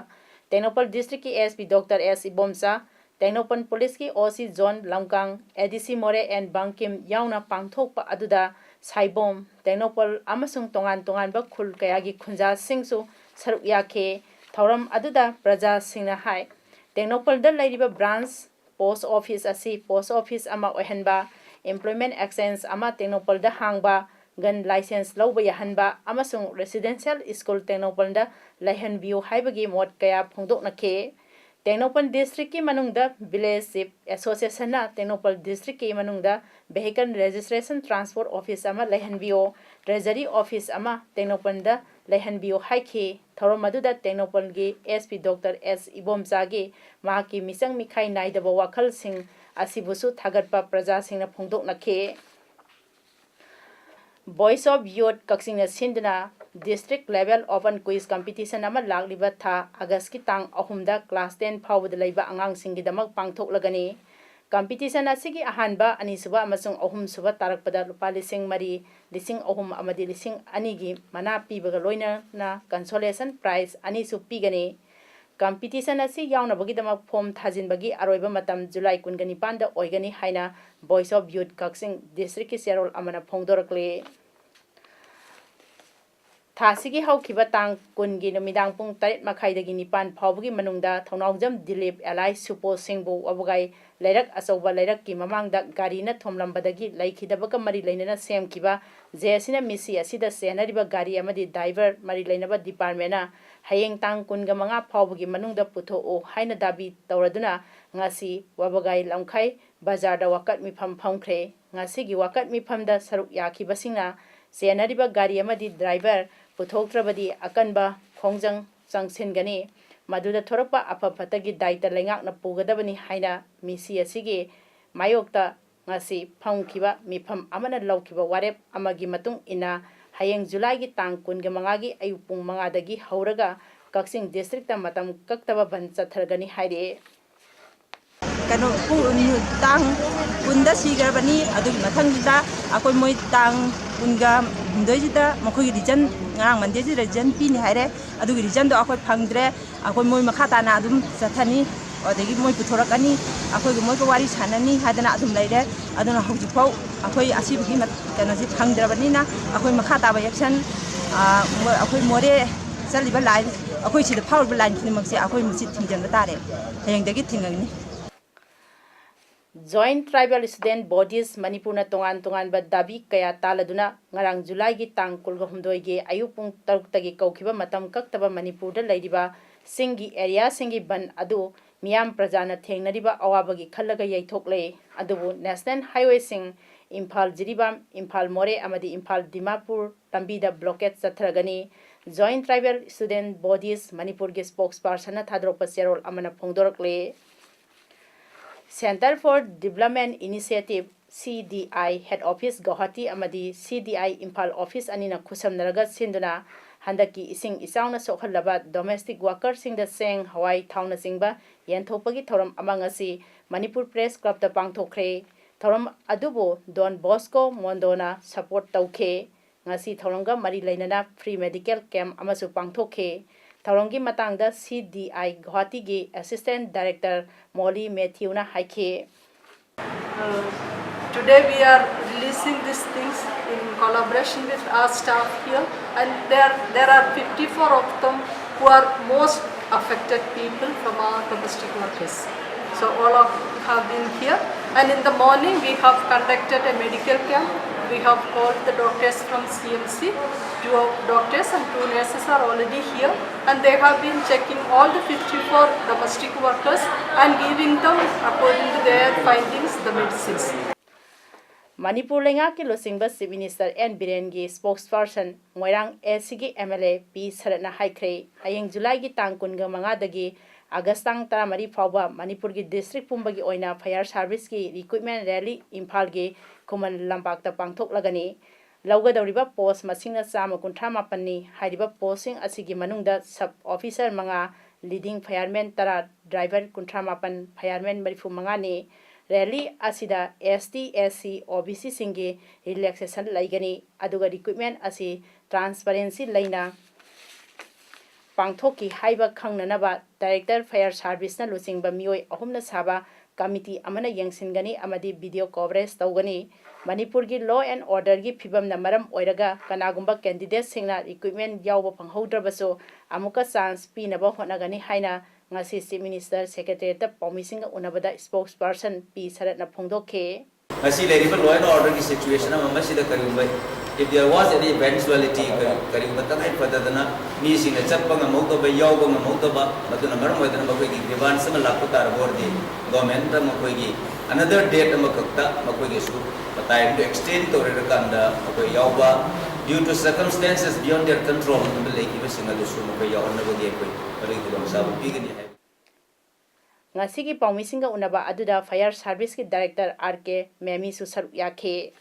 Tengnoupal Districtꯀꯤ SP Doctor S Ibomcha, Tengnoupal Policeꯀꯤ OC Zone ꯂꯝꯀꯥꯡ, ADC ꯃꯣꯔꯦ N ꯕꯪꯀꯤꯝ ꯌꯥꯎꯅ ꯄꯥꯡꯊꯣꯛꯄ ꯑꯗꯨꯗ ꯁꯥꯏꯕꯣꯝ, ꯇꯦꯡꯅꯧꯄꯜ ꯑꯃꯁꯨꯡ ꯇꯣꯉꯥꯟ ꯇꯣꯉꯥꯟꯕ ꯈꯨꯜ ꯀꯌꯥꯒꯤ ꯈꯨꯟꯖꯥꯁꯤꯡꯁꯨ ꯁꯔꯨꯛ ꯌꯥꯈꯤ꯫ ꯊꯧꯔꯝ ꯑꯗꯨꯗ ꯄ꯭ꯔꯖꯥꯁꯤꯡꯅ ꯍꯥꯏ, ꯇꯦꯡꯅꯧꯄꯜꯗ ꯂꯩꯔꯤꯕ branch post office ꯑꯁꯤ post office ꯑꯃ ꯑꯣꯏꯍꯟꯕ, employment exchange ꯑꯃ ꯇꯦꯡꯅꯧꯄꯜꯗ ꯍꯥꯡꯕ, gun license ꯂꯧꯕ ꯌꯥꯍꯟꯕ ꯑꯃꯁꯨꯡ residential school ꯇꯦꯡꯅꯧꯄꯜꯗ ꯂꯩꯍꯟꯕꯤꯌꯨ ꯍꯥꯏꯕꯒꯤ ꯃꯣꯠ ꯀꯌꯥ ꯐꯣꯡꯗꯣꯛꯅꯈꯤ꯫ ꯇꯦꯡꯅꯧꯄꯜ Districtꯀꯤ ꯃꯅꯨꯡꯗ Village Chief Associationꯅ ꯇꯦꯡꯅꯧꯄꯜ Districtꯀꯤ ꯃꯅꯨꯡꯗ vehicle registration transport office ꯑꯃ ꯂꯩꯍꯟꯕꯤꯌꯨ, treasury office ꯑꯃ ꯇꯦꯡꯅꯧꯄꯜꯗ ꯂꯩꯍꯟꯕꯤꯌꯨ ꯍꯥꯏꯈꯤ꯫ ꯊꯧꯔꯝ ꯑꯗꯨꯗ ꯇꯦꯡꯅꯧꯄꯜꯒꯤ SP Doctor S ꯏꯕꯣꯝꯆꯥꯒꯤ ꯃꯍꯥꯛꯀꯤ ꯃꯤꯆꯪ ꯃꯤꯈꯥꯏ ꯅꯥꯏꯗꯕ ꯋꯥꯈꯜꯁꯤꯡ ꯑꯁꯤꯕꯨꯁꯨ ꯊꯥꯒꯠꯄ ꯄ꯭ꯔꯖꯥꯁꯤꯡꯅ ꯐꯣꯡꯗꯣꯛꯅꯈꯤ꯫ Voice of Youth ꯀꯛꯆꯤꯡꯅ ꯁꯤꯟꯗꯨꯅ District Level Open Quiz Competition ꯑꯃ ꯂꯥꯛꯂꯤꯕ ꯊꯥ Augustꯀꯤ ꯇꯥꯡ ꯑꯍꯨꯝꯗ class ten ꯐꯥꯎꯕꯗ ꯂꯩꯕ ꯑꯉꯥꯡꯁꯤꯡꯒꯤꯗꯃꯛ ꯄꯥꯡꯊꯣꯛꯂꯒꯅꯤ꯫ Competition ꯑꯁꯤꯒꯤ ꯑꯍꯥꯟꯕ, ꯑꯅꯤꯁꯨꯕ ꯑꯃꯁꯨꯡ ꯑꯍꯨꯝꯁꯨꯕ ꯇꯥꯔꯛꯄꯗ ꯂꯨꯄꯥ ꯂꯤꯁꯤꯡ ꯃꯔꯤ, ꯂꯤꯁꯤꯡ ꯑꯍꯨꯝ ꯑꯃꯗꯤ ꯂꯤꯁꯤꯡ ꯑꯅꯤꯒꯤ ꯃꯅꯥ ꯄꯤꯕꯒ ꯂꯣꯏꯅꯅ consolation prize ꯑꯅꯤꯁꯨ ꯄꯤꯒꯅꯤ꯫ Competition ꯑꯁꯤ ꯌꯥꯎꯅꯕꯒꯤꯗꯃꯛ form ꯊꯥꯖꯤꯟꯕꯒꯤ ꯑꯔꯣꯏꯕ ꯃꯇꯝ July ꯀꯨꯟꯒ ꯅꯤꯄꯥꯟꯗ ꯑꯣꯏꯒꯅꯤ ꯍꯥꯏꯅ Voice of Youth ꯀꯛꯆꯤꯡ Districtꯀꯤ ꯆꯦꯔꯣꯜ ꯑꯃꯅ ꯐꯣꯡꯗꯣꯔꯛꯂꯤ꯫ ꯊꯥꯁꯤꯒꯤ ꯍꯧꯈꯤꯕ ꯇꯥꯡ ꯀꯨꯟꯒꯤ ꯅꯨꯃꯤꯗꯥꯡ ꯄꯨꯡ ꯇꯔꯦꯠ ꯃꯈꯥꯏꯗꯒꯤ ꯅꯤꯄꯥꯟ ꯐꯥꯎꯕꯒꯤ ꯃꯅꯨꯡꯗ ꯊꯧꯅꯥꯎꯖꯝ ꯗꯤꯂꯤꯞ alias ꯁꯨꯄꯣ ꯁꯤꯡꯕꯨ ꯋꯥꯕꯒꯥꯏ ꯂꯩꯔꯛ ꯑꯆꯧꯕ ꯂꯩꯔꯛꯀꯤ ꯃꯃꯥꯡꯗ ꯒꯥꯔꯤꯅ ꯊꯣꯝꯂꯝꯕꯗꯒꯤ ꯂꯩꯈꯤꯗꯕꯒ ꯃꯔꯤ ꯂꯩꯅꯅ ꯁꯦꯝꯈꯤꯕ ꯖꯦ ꯑꯦꯁ ꯁꯤꯅ ꯃꯤꯠꯁꯤ ꯑꯁꯤꯗ ꯆꯦꯟꯅꯔꯤꯕ ꯒꯥꯔꯤ ꯑꯃꯗꯤ driver ꯃꯔꯤ ꯂꯩꯅꯕ departmentꯅ ꯍꯌꯦꯡ ꯇꯥꯡ ꯀꯨꯟꯒ ꯃꯉꯥ ꯐꯥꯎꯕꯒꯤ ꯃꯅꯨꯡꯗ ꯄꯨꯊꯣꯛꯎ ꯍꯥꯏꯅ ꯗꯥꯕꯤ ꯇꯧꯔꯗꯨꯅ ꯉꯁꯤ ꯋꯥꯕꯒꯥꯏ ꯂꯝꯈꯥꯏ ꯕꯖꯥꯔꯗ ꯋꯥꯀꯠ ꯃꯤꯐꯝ ꯐꯝꯈ꯭ꯔꯦ꯫ ꯉꯁꯤꯒꯤ ꯋꯥꯀꯠ ꯃꯤꯐꯝꯗ ꯁꯔꯨꯛ ꯌꯥꯈꯤꯕꯁꯤꯡꯅ ꯆꯦꯟꯅꯔꯤꯕ ꯒꯥꯔꯤ ꯑꯃꯗꯤ driver ꯄꯨꯊꯣꯛꯇ꯭ꯔꯕꯗꯤ ꯑꯀꯟꯕ ꯈꯣꯡꯖꯪ ꯆꯪꯁꯤꯟꯒꯅꯤ꯫ ꯃꯗꯨꯗ ꯊꯣꯔꯛꯄ ꯑꯐ ꯐꯠꯇꯒꯤ ꯗꯥꯏꯇ ꯂꯩꯉꯥꯛꯅ ꯄꯨꯒꯗꯕꯅꯤ ꯍꯥꯏꯅ ꯃꯤꯠꯁꯤ ꯑꯁꯤꯒꯤ ꯃꯥꯌꯣꯛꯇ ꯉꯁꯤ ꯐꯝꯈꯤꯕ ꯃꯤꯐꯝ ꯑꯃꯅ ꯂꯧꯈꯤꯕ ꯋꯥꯔꯦꯞ ꯑꯃꯒꯤ ꯃꯇꯨꯡ ꯏꯟꯅ ꯍꯌꯦꯡ ꯖꯨꯂꯥꯏꯒꯤ ꯇꯥꯡ ꯀꯨꯟꯒ ꯃꯉꯥꯒꯤ ꯑꯌꯨꯛ ꯄꯨꯡ ꯃꯉꯥꯗꯒꯤ ꯍꯧꯔꯒ ꯀꯛꯆꯤꯡ ꯗꯤꯁꯇ꯭ꯔꯤꯛꯇ ꯃꯇꯝ ꯀꯛꯇꯕ ꯕꯟ ꯆꯠꯊꯔꯒꯅꯤ ꯍꯥꯏꯔꯛꯑꯦ꯫ ꯀꯩꯅꯣ, ꯄꯨꯡ, ꯇꯥꯡ ꯀꯨꯟꯗ ꯁꯤꯈ꯭ꯔꯕꯅꯤ꯫ ꯑꯗꯨꯒꯤ ꯃꯊꯪꯁꯤꯗ ꯑꯩꯈꯣꯏ ꯃꯣꯏ ꯇꯥꯡ ꯀꯨꯟꯒ ꯍꯨꯝꯗꯣꯏꯁꯤꯗ ꯃꯈꯣꯏꯒꯤ ꯔꯤꯖꯟ, ꯉꯔꯥꯡ ꯃꯟꯗꯦꯁꯤꯗ ꯔꯤꯖꯟ ꯄꯤꯅꯤ ꯍꯥꯏꯔꯦ꯫ ꯑꯗꯨꯒꯤ ꯔꯤꯖꯟꯗꯣ ꯑꯩꯈꯣꯏ ꯐꯪꯗ꯭ꯔꯦ꯫ ꯑꯩꯈꯣꯏ ꯃꯣꯏ ꯃꯈꯥ ꯇꯥꯅ ꯑꯗꯨꯝ ꯆꯠꯊꯅꯤ꯫ ꯑꯗꯒꯤ ꯃꯣꯏ ꯄꯨꯊꯣꯔꯛꯀꯅꯤ, ꯑꯩꯈꯣꯏꯒ ꯃꯣꯏꯒ ꯋꯥꯔꯤ ꯁꯥꯟꯅꯅꯤ ꯍꯥꯏꯗꯅ ꯑꯗꯨꯝ ꯂꯩꯔꯦ꯫ ꯑꯗꯨꯅ ꯍꯧꯖꯤꯛꯐꯥꯎ ꯑꯩꯈꯣꯏ ꯑꯁꯤꯕꯒꯤ ꯃꯠ-, ꯀꯩꯅꯣꯁꯤ ꯐꯪꯗ꯭ꯔꯕꯅꯤꯅ ꯑꯩꯈꯣꯏ ꯃꯈꯥ ꯇꯥꯕ ꯑꯦꯛꯁꯟ, ꯑ, ꯃꯣ-, ꯑꯩꯈꯣꯏ ꯃꯣꯔꯦ ꯆꯠꯂꯤꯕ ꯂꯥꯏꯟ, ꯑꯩꯈꯣꯏ ꯁꯤꯗ ꯐꯥꯎꯔꯤꯕ ꯂꯥꯏꯟ ꯈꯨꯗꯤꯡꯃꯛꯁꯦ ꯑꯩꯈꯣꯏ ꯃꯁꯤ ꯊꯤꯡꯖꯤꯟꯕ ꯇꯥꯔꯦ꯫ ꯍꯌꯦꯡꯗꯒꯤ ꯊꯤꯡꯉꯒꯅꯤ꯫ Joint Tribal Student Bodies ꯃꯅꯤꯄꯨꯔꯅ ꯇꯣꯉꯥꯟ ꯇꯣꯉꯥꯟꯕ ꯗꯥꯕꯤ ꯀꯌꯥ ꯇꯥꯜꯂꯗꯨꯅ ꯉꯔꯥꯡ ꯖꯨꯂꯥꯏꯒꯤ ꯇꯥꯡ ꯀꯨꯟꯒ ꯍꯨꯝꯗꯣꯏꯒꯤ ꯑꯌꯨꯛ ꯄꯨꯡ ꯇꯔꯨꯛꯇꯒꯤ ꯀꯧꯈꯤꯕ ꯃꯇꯝ ꯀꯛꯇꯕ ꯃꯅꯤꯄꯨꯔꯗ ꯂꯩꯔꯤꯕ ꯆꯤꯡꯒꯤ ꯑꯦꯔꯤꯌꯥꯁꯤꯡꯒꯤ ꯕꯟ ꯑꯗꯨ ꯃꯤꯌꯥꯝ ꯄ꯭ꯔꯖꯥꯅ ꯊꯦꯡꯅꯔꯤꯕ ꯑꯋꯥꯕꯒꯤ ꯈꯜꯂꯒ ꯌꯩꯊꯣꯛꯂꯦ꯫ ꯑꯗꯨꯕꯨ ꯅꯦꯁꯅꯦꯜ ꯍꯥꯏꯋꯦꯁꯤꯡ, ꯏꯝꯐꯥꯜ ꯖꯤꯔꯤꯕꯥꯝ, ꯏꯝꯐꯥꯜ ꯃꯣꯔꯦ ꯑꯃꯗꯤ ꯏꯝꯐꯥꯜ ꯗꯤꯃꯥꯄꯨꯔ ꯂꯝꯕꯤꯗ blockade ꯆꯠꯊꯔꯒꯅꯤ꯫ Joint Tribal Student Bodies ꯃꯅꯤꯄꯨꯔꯒꯤ ꯁ꯭ꯄꯣꯛꯁ ꯄꯥꯔꯁꯟꯅ ꯊꯥꯗꯣꯔꯛꯄ ꯆꯦꯔꯣꯜ ꯑꯃꯅ ꯐꯣꯡꯗꯣꯔꯛꯂꯦ꯫ Centre for Development Initiative, C D I, head office Guwahati ꯑꯃꯗꯤ C D I Imphal office ꯑꯅꯤꯅ ꯈꯨꯠꯁꯝꯅꯔꯒ ꯁꯤꯟꯗꯨꯅ ꯍꯟꯗꯛꯀꯤ ꯏꯁꯤꯡ ꯏꯆꯥꯎꯅ ꯁꯣꯛꯍꯜꯂꯕ domestic workerꯁꯤꯡꯗ ꯆꯦꯡ, ꯍꯋꯥꯏ, ꯊꯥꯎꯅꯆꯤꯡꯕ ꯌꯦꯟꯊꯣꯛꯄꯒꯤ ꯊꯧꯔꯝ ꯑꯃ ꯉꯁꯤ ꯃꯅꯤꯄꯨꯔ ꯄ꯭ꯔꯦꯁ ꯀ꯭ꯂꯕꯇ ꯄꯥꯡꯊꯣꯛꯈ꯭ꯔꯦ꯫ ꯊꯧꯔꯝ ꯑꯗꯨꯕꯨ ꯗꯣꯟ ꯕꯣꯁꯀꯣ ꯃꯣꯟꯗꯣꯅ support ꯇꯧꯈꯤ꯫ ꯉꯁꯤ ꯊꯧꯔꯝꯒ ꯃꯔꯤ ꯂꯩꯅꯅ free medical camp ꯑꯃꯁꯨ ꯄꯥꯡꯊꯣꯛꯈꯤ꯫ ꯊꯧꯔꯝꯒꯤ ꯃꯇꯥꯡꯗ C D I ꯒꯨꯋꯥꯍꯥꯇꯤꯒꯤ assistant director ꯃꯣꯂꯤ ꯃꯦꯊ꯭ꯌꯨꯅ ꯍꯥꯏꯈꯤ꯫ Uh, today we are releasing these things in collaboration with our staff here, and there, there are fifty-four of them who are most affected people from our domestic workers. So all of you have been here, and in the morning we have conducted a medical camp. We have called the doctors from C M C. Two doctors and two nurses are already here, and they have been checking all the fifty-four domestic workers and giving them, according to their findings, the medicines. Manipur ꯂꯩꯉꯥꯛꯀꯤ ꯂꯨꯆꯤꯡꯕ Chief Minister N ꯕꯤꯔꯦꯟꯒꯤ spokesperson Moirang A C ꯒꯤ M L A P ꯁꯔꯠꯅ ꯍꯥꯏꯈ꯭ꯔꯦ, ꯍꯌꯦꯡ ꯖꯨꯂꯥꯏꯒꯤ ꯇꯥꯡ ꯀꯨꯟꯒ ꯃꯉꯥꯗꯒꯤ ꯑꯥꯒꯁ ꯇꯥꯡ ꯇꯔꯥꯃꯔꯤ ꯐꯥꯎꯕ ꯃꯅꯤꯄꯨꯔꯒꯤ district ꯄꯨꯝꯕꯒꯤ ꯑꯣꯏꯅ fire service ꯀꯤ recruitment rally ꯏꯝꯐꯥꯜꯒꯤ ꯈꯨꯃꯟ ꯂꯝꯄꯥꯛꯇ ꯄꯥꯡꯊꯣꯛꯂꯒꯅꯤ꯫ ꯂꯧꯒꯗꯧꯔꯤꯕ ꯄꯣꯁ ꯃꯁꯤꯡꯅ ꯆꯥꯝꯃ ꯀꯨꯟꯊ꯭ꯔꯥ ꯃꯥꯄꯟꯅꯤ꯫ ꯍꯥꯏꯔꯤꯕ ꯄꯣꯁꯁꯤꯡ ꯑꯁꯤꯒꯤ ꯃꯅꯨꯡꯗ ꯁꯕ ꯑꯣꯐꯤꯁꯥꯔ ꯃꯉꯥ, ꯂꯤꯗꯤꯡ ꯐꯥꯌꯔꯃꯦꯟ ꯇꯔꯥ, ꯗ꯭ꯔꯥꯏꯚꯔ ꯀꯨꯟꯊ꯭ꯔꯥ ꯃꯥꯄꯟ, ꯐꯥꯌꯔꯃꯦꯟ ꯃꯔꯤꯐꯨ ꯃꯉꯥꯅꯤ꯫ ꯔꯦꯂꯤ ꯑꯁꯤꯗ ꯑꯦꯁ ꯇꯤ, ꯑꯦꯁ ꯁꯤ, ꯑꯣ ꯕꯤ ꯁꯤꯁꯤꯡꯒꯤ ꯔꯤꯂꯦꯛꯁꯦꯁꯟ ꯂꯩꯒꯅꯤ, ꯑꯗꯨꯒ ꯔꯤꯀ꯭ꯔꯨꯠꯃꯦꯟ ꯑꯁꯤ ꯇ꯭ꯔꯥꯟꯁꯄꯔꯦꯟꯁꯤ ꯂꯩꯅ ꯄꯥꯡꯊꯣꯛꯈꯤ ꯍꯥꯏꯕ ꯈꯪꯅꯅꯕ ꯗꯥꯏꯔꯦꯛꯇꯔ ꯐꯥꯌꯔ ꯁꯥꯔꯚꯤꯁꯅ ꯂꯨꯆꯤꯡꯕ ꯃꯤꯑꯣꯏ ꯑꯍꯨꯝꯅ ꯁꯥꯕ ꯀꯃꯤꯇꯤ ꯑꯃꯅ ꯌꯦꯡꯁꯤꯟꯒꯅꯤ ꯑꯃꯗꯤ ꯚꯤꯗꯤꯑꯣ ꯀꯣꯚꯔꯦꯖ ꯇꯧꯒꯅꯤ꯫ ꯃꯅꯤꯄꯨꯔꯒꯤ law and orderꯒꯤ ꯐꯤꯕꯝꯅ ꯃꯔꯝ ꯑꯣꯏꯔꯒ ꯀꯅꯥꯒꯨꯝꯕ ꯀꯦꯟꯗꯤꯗꯦꯠꯁꯤꯡꯅ ꯔꯤꯀ꯭ꯔꯨꯠꯃꯦꯟ ꯌꯥꯎꯕ ꯐꯪꯍꯧꯗ꯭ꯔꯕꯁꯨ ꯑꯃꯨꯛꯀ ꯆꯥꯟꯁ ꯄꯤꯅꯕ ꯍꯣꯠꯅꯒꯅꯤ ꯍꯥꯏꯅ ꯉꯁꯤ ꯆꯤꯐ ꯃꯤꯅꯤꯁꯇꯔ ꯁꯦꯀ꯭ꯔꯦꯇꯦꯔꯤꯌꯦꯠꯇ ꯄꯥꯎꯃꯤꯁꯤꯡꯒ ꯎꯅꯕꯗ ꯁ꯭ꯄꯣꯛꯁ ꯄꯔꯁꯟ ꯄꯤ ꯁꯔꯠꯅ ꯐꯣꯡꯗꯣꯛꯈꯤ꯫ ꯉꯁꯤ ꯂꯩꯔꯤꯕ law and orderꯒꯤ situation ꯑꯃ ꯃꯁꯤꯗ ꯀꯔꯤꯒꯨꯝꯕ, if there was any eventuality, ꯀꯔꯤ-, ꯀꯔꯤꯒꯨꯝꯕ ꯇꯉꯥꯏ ꯐꯗꯗꯅ ꯃꯤꯁꯤꯡꯅ ꯆꯠꯄ ꯉꯝꯍꯧꯗꯕ, ꯌꯥꯎꯕ ꯉꯝꯍꯧꯗꯕ, ꯃꯗꯨꯅ ꯃꯔꯝ ꯑꯣꯏꯗꯅ ꯃꯈꯣꯏꯒꯤ grievance ꯑꯃ ꯂꯥꯛꯄ ꯇꯥꯔꯕ ꯑꯣꯏꯔꯗꯤ, governmentꯅ ꯃꯈꯣꯏꯒꯤ another date ꯑꯃꯈꯛꯇ ꯃꯈꯣꯏꯒꯤꯁꯨ ꯃꯇꯥꯏ ꯑꯃꯗ extend ꯇꯧꯔꯤꯔꯀꯥꯟꯗ ꯃꯈꯣꯏ ꯌꯥꯎꯕ, due to circumstances beyond their control ꯑꯃ ꯂꯩꯈꯤꯕꯁꯤꯡ ꯑꯗꯨꯁꯨ ꯃꯈꯣꯏ ꯌꯥꯎꯍꯟꯅꯕꯒꯤ ꯑꯩꯈꯣꯏ ꯃꯗꯨꯒꯤ ꯈꯨꯗꯣꯡꯆꯥꯕ ꯄꯤꯒꯅꯤ ꯍꯥꯏꯕ꯫ ꯉꯁꯤꯒꯤ ꯄꯥꯎꯃꯤꯁꯤꯡꯒ ꯎꯅꯕ ꯑꯗꯨꯗ ꯐꯥꯌꯔ ꯁꯥꯔꯚꯤꯁꯀꯤ ꯗꯥꯏꯔꯦꯛꯇꯔ ꯑꯥꯔ ꯀꯦ ꯃꯦꯃꯤꯁꯨ ꯁꯔꯨꯛ ꯌꯥꯈꯤ꯫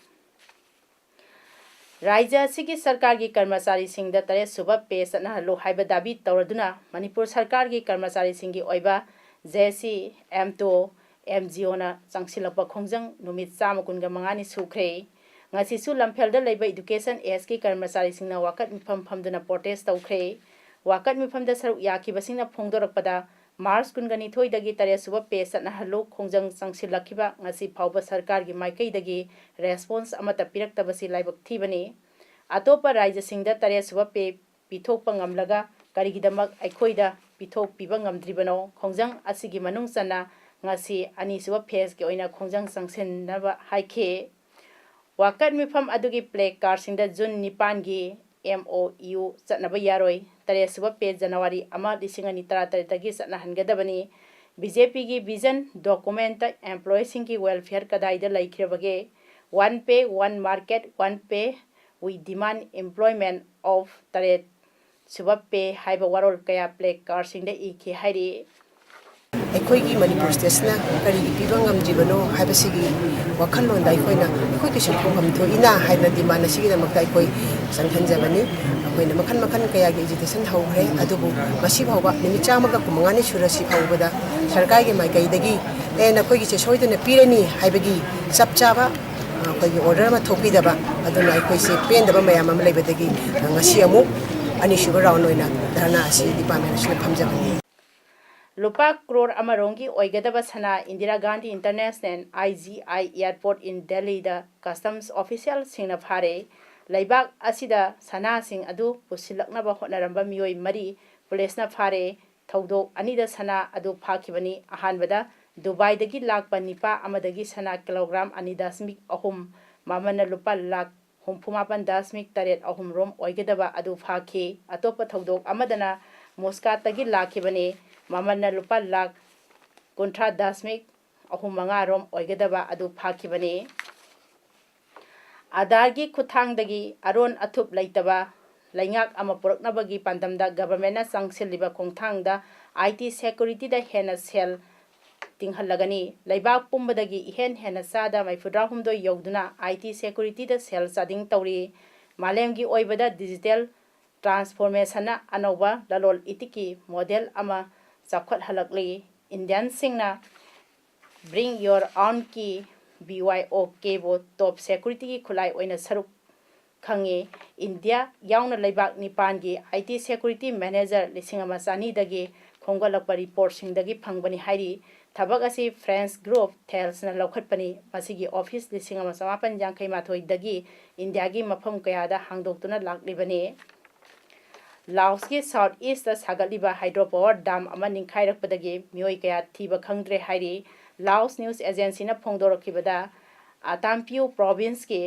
ꯔꯥꯖ꯭ꯌ ꯑꯁꯤꯒꯤ ꯁꯔꯀꯥꯔꯒꯤ ꯀꯔꯃꯆꯥꯔꯤꯁꯤꯡꯗ ꯇꯔꯦꯠ ꯁꯨꯕ ꯄꯦ ꯆꯠꯅꯍꯜꯂꯨ ꯍꯥꯏꯕ ꯗꯥꯕꯤ ꯇꯧꯔꯗꯨꯅ ꯃꯅꯤꯄꯨꯔ ꯁꯔꯀꯥꯔꯒꯤ ꯀꯔꯃꯆꯥꯔꯤꯁꯤꯡꯒꯤ ꯑꯣꯏꯕ ꯖꯦ ꯁꯤ, ꯑꯦꯝꯇꯣ, ꯑꯦꯝ ꯖꯤ ꯑꯣꯅ ꯆꯪꯁꯤꯜꯂꯛꯄ ꯈꯣꯡꯖꯪ ꯅꯨꯃꯤꯠ ꯆꯥꯝꯃ ꯀꯨꯟꯒ ꯃꯉꯥꯅꯤ ꯁꯨꯈ꯭ꯔꯦ꯫ ꯉꯁꯤꯁꯨ ꯂꯝꯐꯦꯜꯗ ꯂꯩꯕ ꯏꯗꯨꯀꯦꯁꯟ ꯑꯦꯁꯀꯤ ꯀꯔꯃꯆꯥꯔꯤꯁꯤꯡꯅ ꯋꯥꯀꯠ ꯃꯤꯐꯝ ꯐꯝꯗꯨꯅ ꯄ꯭ꯔꯣꯇꯦꯁ ꯇꯧꯈ꯭ꯔꯦ꯫ ꯋꯥꯀꯠ ꯃꯤꯐꯝꯗ ꯁꯔꯨꯛ ꯌꯥꯈꯤꯕꯁꯤꯡꯅ ꯐꯣꯡꯗꯣꯔꯛꯄꯗ, ꯃꯥꯔꯆ ꯀꯨꯟꯒ ꯅꯤꯊꯣꯏꯗꯒꯤ ꯇꯔꯦꯠ ꯁꯨꯕ ꯄꯦ ꯆꯠꯅꯍꯜꯂꯨ ꯈꯣꯡꯖꯪ ꯆꯪꯁꯤꯜꯂꯛꯈꯤꯕ ꯉꯁꯤ ꯐꯥꯎꯕ ꯁꯔꯀꯥꯔꯒꯤ ꯃꯥꯏꯀꯩꯗꯒꯤ ꯔꯦꯁꯄꯣꯟꯁ ꯑꯃꯠꯇ ꯄꯤꯔꯛꯇꯕꯁꯤ ꯂꯥꯏꯕꯛ ꯊꯤꯕꯅꯤ꯫ ꯑꯇꯣꯞꯄ ꯔꯥꯖ꯭ꯌꯁꯤꯡꯗ ꯇꯔꯦꯠ ꯁꯨꯕ ꯄꯦ ꯄꯤꯊꯣꯛꯄ ꯉꯝꯂꯒ ꯀꯔꯤꯒꯤꯗꯃꯛ ꯑꯩꯈꯣꯏꯗ ꯄꯤꯊꯣꯛꯄꯤꯕ ꯉꯝꯗ꯭ꯔꯤꯕꯅꯣ? ꯈꯣꯡꯖꯪ ꯑꯁꯤꯒꯤ ꯃꯅꯨꯡ ꯆꯟꯅ ꯉꯁꯤ ꯑꯅꯤꯁꯨꯕ ꯐꯦꯖꯀꯤ ꯑꯣꯏꯅ ꯈꯣꯡꯖꯪ ꯆꯪꯁꯤꯟꯅꯕ ꯍꯥꯏꯈꯤ꯫ ꯋꯥꯀꯠ ꯃꯤꯐꯝ ꯑꯗꯨꯒꯤ play ꯀꯥꯔꯗꯁꯤꯡꯗ June ꯅꯤꯄꯥꯟꯒꯤ M O U ꯆꯠꯅꯕ ꯌꯥꯔꯣꯏ, ꯇꯔꯦꯠ ꯁꯨꯕ ꯄꯦ ꯖꯅꯋꯥꯔꯤ ꯑꯃ, ꯂꯤꯁꯤꯡ ꯑꯅꯤ ꯇꯔꯥꯇꯔꯦꯠꯇꯒꯤ ꯆꯠꯅꯍꯟꯒꯗꯕꯅꯤ꯫ ꯕꯤ ꯖꯦ ꯄꯤꯒꯤ ꯚꯤꯖꯟ ꯗꯣꯀꯨꯃꯦꯟꯇ ꯑꯦꯝꯄ꯭ꯂꯣꯌꯤꯁꯤꯡꯒꯤ ꯋꯦꯜꯐꯤꯌꯔ ꯀꯗꯥꯏꯗ ꯂꯩꯈ꯭ꯔꯕꯒꯦ? One pay, one market, one pay, we demand employment of ꯇꯔꯦꯠ ꯁꯨꯕ ꯄꯦ ꯍꯥꯏꯕ ꯋꯥꯔꯣꯜ ꯀꯌꯥ ꯄ꯭ꯂꯦ ꯀꯥꯔꯗꯁꯤꯡꯗ ꯏꯈꯤ ꯍꯥꯏꯔꯤ꯫ ꯑꯩꯈꯣꯏꯒꯤ ꯃꯅꯤꯄꯨꯔ ꯁ꯭ꯇꯦꯠꯁꯤꯅ ꯀꯔꯤꯒꯤ ꯄꯤꯕ ꯉꯝꯗ꯭ꯔꯤꯕꯅꯣ ꯍꯥꯏꯕꯁꯤꯒꯤ ꯋꯥꯈꯜꯂꯣꯟꯗ ꯑꯩꯈꯣꯏꯅ, ꯑꯩꯈꯣꯏꯒꯤꯁꯨ ꯈꯣꯡꯐꯝ ꯊꯣꯛꯏꯅ ꯍꯥꯏꯅ ꯗꯤꯃꯥꯟ ꯑꯁꯤꯒꯤꯗꯃꯛꯇ ꯑꯩꯈꯣꯏ ꯆꯪꯍꯟꯖꯕꯅꯤ꯫ ꯑꯩꯈꯣꯏꯅ ꯃꯈꯜ ꯃꯈꯜ ꯀꯌꯥꯒꯤ ꯑꯦꯖꯤꯇꯦꯁꯟ ꯍꯧꯈ꯭ꯔꯦ, ꯑꯗꯨꯕꯨ ꯉꯁꯤ ꯐꯥꯎꯕ ꯅꯨꯃꯤꯠ ꯆꯥꯝꯃꯒ ꯀꯨꯟꯃꯉꯥꯅꯤ ꯁꯨꯔꯁꯤ ꯐꯥꯎꯕꯗ ꯁꯔꯀꯥꯔꯒꯤ ꯃꯥꯏꯀꯩꯗꯒꯤ "ꯑꯦ, ꯅꯈꯣꯏꯒꯤꯁꯦ ꯁꯣꯏꯗꯅ ꯄꯤꯔꯅꯤ" ꯍꯥꯏꯕꯒꯤ ꯆꯞ ꯆꯥꯕ ꯑꯩꯈꯣꯏꯒꯤ ꯑꯣꯔꯗꯔ ꯑꯃ ꯊꯣꯛꯄꯤꯗꯕ ꯑꯗꯨꯅ ꯑꯩꯈꯣꯏꯁꯦ ꯄꯦꯟꯗꯕ ꯃꯌꯥꯝ ꯑꯃ ꯂꯩꯕꯗꯒꯤ ꯉꯁꯤ ꯑꯃꯨꯛ ꯑꯅꯤꯁꯨꯕ ꯔꯥꯎꯟ ꯑꯣꯏꯅ ꯙꯔꯅꯥ ꯑꯁꯤ ꯗꯤꯄꯥꯔꯠꯃꯦꯟ ꯑꯁꯤꯗ ꯐꯝꯖꯕꯅꯤ꯫ ꯂꯨꯄꯥ ꯀ꯭ꯔꯣꯔ ꯑꯃꯔꯣꯝꯒꯤ ꯑꯣꯏꯒꯗꯕ ꯁꯅꯥ ꯏꯟꯗꯤꯔꯥ ꯒꯥꯟꯙꯤ ꯏꯟꯇꯔꯅꯦꯁꯅꯦꯜ, ꯑꯥꯏ ꯖꯤ ꯑꯥꯏ, ꯑꯦꯌꯔꯄꯣꯔꯠ ꯏꯟ ꯗꯦꯜꯂꯤꯗ ꯀꯁꯇꯝꯁ ꯑꯣꯐꯤꯁꯤꯌꯦꯜꯁꯤꯡꯅ ꯐꯥꯔꯦ꯫ ꯂꯩꯕꯥꯛ ꯑꯁꯤꯗ ꯁꯅꯥꯁꯤꯡ ꯑꯗꯨ ꯄꯨꯁꯤꯜꯂꯛꯅꯕ ꯍꯣꯠꯅꯔꯝꯕ ꯃꯤꯑꯣꯏ ꯃꯔꯤ ꯄꯨꯂꯤꯁꯅ ꯐꯥꯔꯦ꯫ ꯊꯧꯗꯣꯛ ꯑꯅꯤꯗ ꯁꯅꯥ ꯑꯗꯨ ꯐꯥꯈꯤꯕꯅꯤ꯫ ꯑꯍꯥꯟꯕꯗ ꯗꯨꯕꯥꯏꯗꯒꯤ ꯂꯥꯛꯄ ꯅꯤꯄꯥ ꯑꯃꯗꯒꯤ ꯁꯅꯥ ꯀꯤꯂꯣꯒ꯭ꯔꯥꯝ ꯑꯅꯤ ꯗꯁꯃꯤꯛ ꯑꯍꯨꯝ, ꯃꯃꯜꯅ ꯂꯨꯄꯥ ꯂꯥꯈ ꯍꯨꯝꯐꯨ ꯃꯥꯄꯟ ꯗꯁꯃꯤꯛ ꯇꯔꯦꯠ ꯑꯍꯨꯝ ꯔꯣꯝ ꯑꯣꯏꯒꯗꯕ ꯑꯗꯨ ꯐꯥꯈꯤ꯫ ꯑꯇꯣꯞꯄ ꯊꯧꯗꯣꯛ ꯑꯃꯗꯅ ꯃꯣꯁꯀꯥꯠꯇꯒꯤ ꯂꯥꯛꯈꯤꯕꯅꯤ꯫ ꯃꯃꯜꯅ ꯂꯨꯄꯥ ꯂꯥꯈ ꯀꯨꯟꯊ꯭ꯔꯥ ꯗꯁꯃꯤꯛ ꯑꯍꯨꯝ ꯃꯉꯥ ꯔꯣꯝ ꯑꯣꯏꯒꯗꯕ ꯑꯗꯨ ꯐꯥꯈꯤꯕꯅꯤ꯫ ꯑꯥꯙꯥꯔꯒꯤ ꯈꯨꯠꯊꯥꯡꯗꯒꯤ ꯑꯔꯣꯟ ꯑꯊꯨꯞ ꯂꯩꯇꯕ ꯂꯩꯉꯥꯛ ꯑꯃ ꯄꯨꯔꯛꯅꯕꯒꯤ ꯄꯥꯟꯗꯝꯗ ꯒꯚꯔꯟꯃꯦꯟꯠꯅ ꯆꯪꯁꯤꯜꯂꯤꯕ ꯈꯣꯡꯊꯥꯡꯗ ꯑꯥꯏ ꯇꯤ ꯁꯦꯀ꯭ꯌꯨꯔꯤꯇꯤꯗ ꯍꯦꯟꯅ ꯁꯦꯜ ꯇꯤꯡꯍꯜꯂꯒꯅꯤ꯫ ꯂꯩꯕꯥꯛ ꯄꯨꯝꯕꯗꯒꯤ ꯏꯍꯦꯟ ꯍꯦꯟꯅ ꯆꯥꯗ ꯃꯔꯤꯐꯨꯇꯔꯥ ꯍꯨꯝꯗꯣꯏ ꯌꯧꯗꯨꯅ ꯑꯥꯏ ꯇꯤ ꯁꯦꯀ꯭ꯌꯨꯔꯤꯇꯤꯗ ꯁꯦꯜ ꯆꯥꯗꯤꯡ ꯇꯧꯔꯤ꯫ ꯃꯥꯂꯦꯝꯒꯤ ꯑꯣꯏꯕꯗ ꯗꯤꯖꯤꯇꯦꯜ ꯇ꯭ꯔꯥꯟꯁꯐꯣꯔꯃꯦꯁꯟꯅ ꯑꯅꯧꯕ ꯂꯂꯣꯟ ꯏꯇꯤꯛꯀꯤ ꯃꯣꯗꯦꯜ ꯑꯃ ꯆꯥꯎꯈꯠꯍꯜꯂꯛꯂꯤ꯫ ꯏꯟꯗꯤꯌꯟꯁꯤꯡꯅ "Bring Your Own Key", B Y O ꯀꯦꯕꯨ ꯇꯣꯞ ꯁꯦꯀ꯭ꯌꯨꯔꯤꯇꯤꯒꯤ ꯈꯨꯠꯂꯥꯏ ꯑꯣꯏꯅ ꯁꯔꯨꯛ ꯈꯪꯉꯤ꯫ ꯏꯟꯗꯤꯌꯥ ꯌꯥꯎꯅ ꯂꯩꯕꯥꯛ ꯅꯤꯄꯥꯟꯒꯤ ꯑꯥꯏ ꯇꯤ ꯁꯦꯀ꯭ꯌꯨꯔꯤꯇꯤ ꯃꯦꯅꯦꯖꯔ ꯂꯤꯁꯤꯡ ꯑꯃ ꯆꯅꯤꯗꯒꯤ ꯈꯣꯝꯒꯠꯂꯛꯄ ꯔꯤꯄꯣꯔꯠꯁꯤꯡꯗꯒꯤ ꯐꯪꯕꯅꯤ ꯍꯥꯏꯔꯤ꯫ ꯊꯕꯛ ꯑꯁꯤ ꯐ꯭ꯔꯦꯟꯁ ꯒ꯭ꯔꯨꯞ ꯊꯦꯜꯁꯅ ꯂꯧꯈꯠꯄꯅꯤ꯫ ꯃꯁꯤꯒꯤ ꯑꯣꯐꯤꯁ ꯂꯤꯁꯤꯡ ꯑꯃ ꯆꯃꯥꯄꯟ ꯌꯥꯡꯈꯩ ꯃꯥꯊꯣꯏꯗꯒꯤ ꯏꯟꯗꯤꯌꯥꯒꯤ ꯃꯐꯝ ꯀꯌꯥꯗ ꯍꯥꯡꯗꯣꯛꯇꯨꯅ ꯂꯥꯛꯂꯤꯕꯅꯤ꯫ ꯂꯥꯑꯣꯁꯀꯤ ꯁꯥꯎꯠ ꯏꯁꯇ ꯁꯥꯒꯠꯂꯤꯕ ꯍꯥꯏꯗ꯭ꯔꯣ ꯄꯥꯋꯔ ꯗꯥꯝ ꯑꯃ ꯅꯤꯡꯈꯥꯏꯔꯛꯄꯗꯒꯤ ꯃꯤꯑꯣꯏ ꯀꯌꯥ ꯊꯤꯕ ꯈꯪꯗ꯭ꯔꯦ ꯍꯥꯏꯔꯤ꯫ ꯂꯥꯑꯣꯁ ꯅ꯭ꯌꯨꯁ ꯑꯦꯖꯦꯟꯁꯤꯅ ꯐꯣꯡꯗꯣꯔꯛꯈꯤꯕꯗ, ꯑꯇꯥꯝꯄꯤꯌꯨ ꯄ꯭ꯔꯣꯚꯤꯟꯁꯀꯤ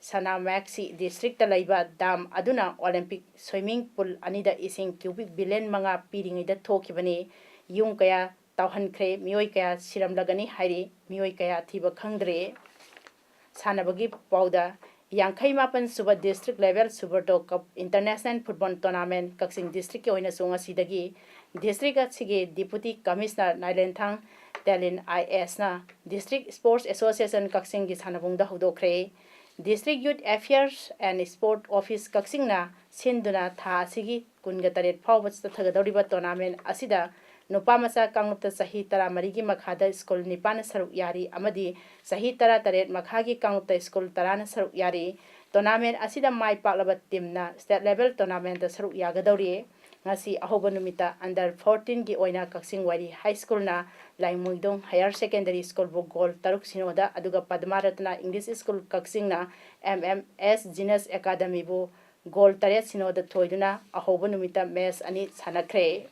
ꯁꯅꯥꯃꯦꯛꯁꯤ ꯗꯤꯁꯇ꯭ꯔꯤꯛꯇ ꯂꯩꯕ ꯗꯥꯝ ꯑꯗꯨꯅ ꯑꯣꯂꯦꯝꯄꯤꯛ ꯁ꯭ꯋꯤꯃꯤꯡ ꯄꯨꯜ ꯑꯅꯤꯗ ꯏꯁꯤꯡ ꯀ꯭ꯌꯨꯕꯤꯛ ꯕꯤꯂꯤꯌꯟ ꯃꯉꯥ ꯄꯤꯔꯤꯉꯩꯗ ꯊꯣꯛꯈꯤꯕꯅꯤ꯫ ꯌꯨꯝ ꯀꯌꯥ ꯇꯥꯎꯍꯟꯈ꯭ꯔꯦ, ꯃꯤꯑꯣꯏ ꯀꯌꯥ ꯁꯤꯔꯝꯂꯒꯅꯤ ꯍꯥꯏꯔꯤ, ꯃꯤꯑꯣꯏ ꯀꯌꯥ ꯊꯤꯕ ꯈꯪꯗ꯭ꯔꯦ꯫ ꯁꯥꯟꯅꯕꯒꯤ ꯄꯥꯎꯗ, ꯌꯥꯡꯈꯩ ꯃꯥꯄꯟ ꯁꯨꯕ ꯗꯤꯁꯇ꯭ꯔꯤꯛ ꯂꯦꯚꯦꯜ ꯁꯨꯕ꯭ꯔꯇꯣ ꯀꯞ ꯏꯟꯇꯔꯅꯦꯁꯅꯦꯜ ꯐꯨꯠꯕꯣꯜ ꯇꯣꯔꯅꯥꯃꯦꯟꯠ ꯀꯛꯆꯤꯡ ꯗꯤꯁꯇ꯭ꯔꯤꯛꯀꯤ ꯑꯣꯏꯅꯁꯨ ꯉꯁꯤꯗꯒꯤ ꯗꯤꯁꯇ꯭ꯔꯤꯛ ꯑꯁꯤꯒꯤ ꯗꯤꯄꯨꯇꯤ ꯀꯃꯤꯁꯅꯔ ꯅꯥꯏꯂꯦꯟꯊꯥꯡ ꯇꯦꯂꯤꯟ ꯑꯥꯏ ꯑꯦꯁꯅ ꯗꯤꯁꯇ꯭ꯔꯤꯛ ꯁ꯭ꯄꯣꯔꯠꯁ ꯑꯦꯁꯣꯁꯤꯌꯦꯁꯟ ꯀꯛꯆꯤꯡꯒꯤ ꯁꯥꯟꯅꯕꯨꯡꯗ ꯍꯧꯗꯣꯛꯈ꯭ꯔꯦ꯫ District Youth Affairs and Sport Office ꯀꯛꯆꯤꯡꯅ ꯁꯤꯟꯗꯨꯅ ꯊꯥ ꯑꯁꯤꯒꯤ ꯀꯨꯟꯒ ꯇꯔꯦꯠ ꯐꯥꯎꯕ ꯆꯠꯊꯒꯗꯧꯔꯤꯕ ꯇꯣꯔꯅꯥꯃꯦꯟ ꯑꯁꯤꯗ ꯅꯨꯄꯥ ꯃꯆꯥ ꯀꯥꯡꯂꯨꯞꯇ ꯆꯍꯤ ꯇꯔꯥꯃꯔꯤꯒꯤ ꯃꯈꯥꯗ ꯁ꯭ꯀꯨꯜ ꯅꯤꯄꯥꯟꯅ ꯁꯔꯨꯛ ꯌꯥꯔꯤ ꯑꯃꯗꯤ ꯆꯍꯤ ꯇꯔꯥꯇꯔꯦꯠ ꯃꯈꯥꯒꯤ ꯀꯥꯡꯂꯨꯞꯇ ꯁ꯭ꯀꯨꯜ ꯇꯔꯥꯅ ꯁꯔꯨꯛ ꯌꯥꯔꯤ꯫ ꯇꯣꯔꯅꯥꯃꯦꯟ ꯑꯁꯤꯗ ꯃꯥꯏ ꯄꯥꯛꯂꯕ ꯇꯤꯝꯅ ꯁ꯭ꯇꯦꯠ ꯂꯦꯚꯦꯜ ꯇꯣꯔꯅꯥꯃꯦꯟꯗ ꯁꯔꯨꯛ ꯌꯥꯒꯗꯧꯔꯤ꯫ ꯉꯁꯤ ꯑꯍꯧꯕ ꯅꯨꯃꯤꯠꯇ ꯑꯟꯗꯔ ꯐꯣꯔꯇꯤꯟꯒꯤ ꯑꯣꯏꯅ ꯀꯛꯆꯤꯡ ꯋꯥꯏꯔꯤ ꯍꯥꯏ ꯁ꯭ꯀꯨꯜꯅ ꯂꯥꯏꯃꯣꯏꯗꯣꯡ ꯍꯥꯌꯔ ꯁꯦꯀꯦꯟꯗꯔꯤ ꯁ꯭ꯀꯨꯜꯕꯨ ꯒꯣꯜ ꯇꯔꯨꯛ ꯁꯤꯅꯣꯗ, ꯑꯗꯨꯒ ꯄꯗꯃꯥꯔꯇꯅꯥ ꯏꯪꯂꯤꯁ ꯁ꯭ꯀꯨꯜ ꯀꯛꯆꯤꯡꯅ ꯑꯦꯝ ꯑꯦꯝ ꯑꯦꯁ ꯖꯤꯅꯁ ꯑꯦꯀꯥꯗꯃꯤꯕꯨ ꯒꯣꯜ ꯇꯔꯦꯠ ꯁꯤꯅꯣꯗ ꯊꯣꯏꯗꯨꯅ ꯑꯍꯧꯕ ꯅꯨꯃꯤꯠꯇ ꯃꯦꯆ ꯑꯅꯤ ꯁꯥꯟꯅꯈ꯭ꯔꯦ꯫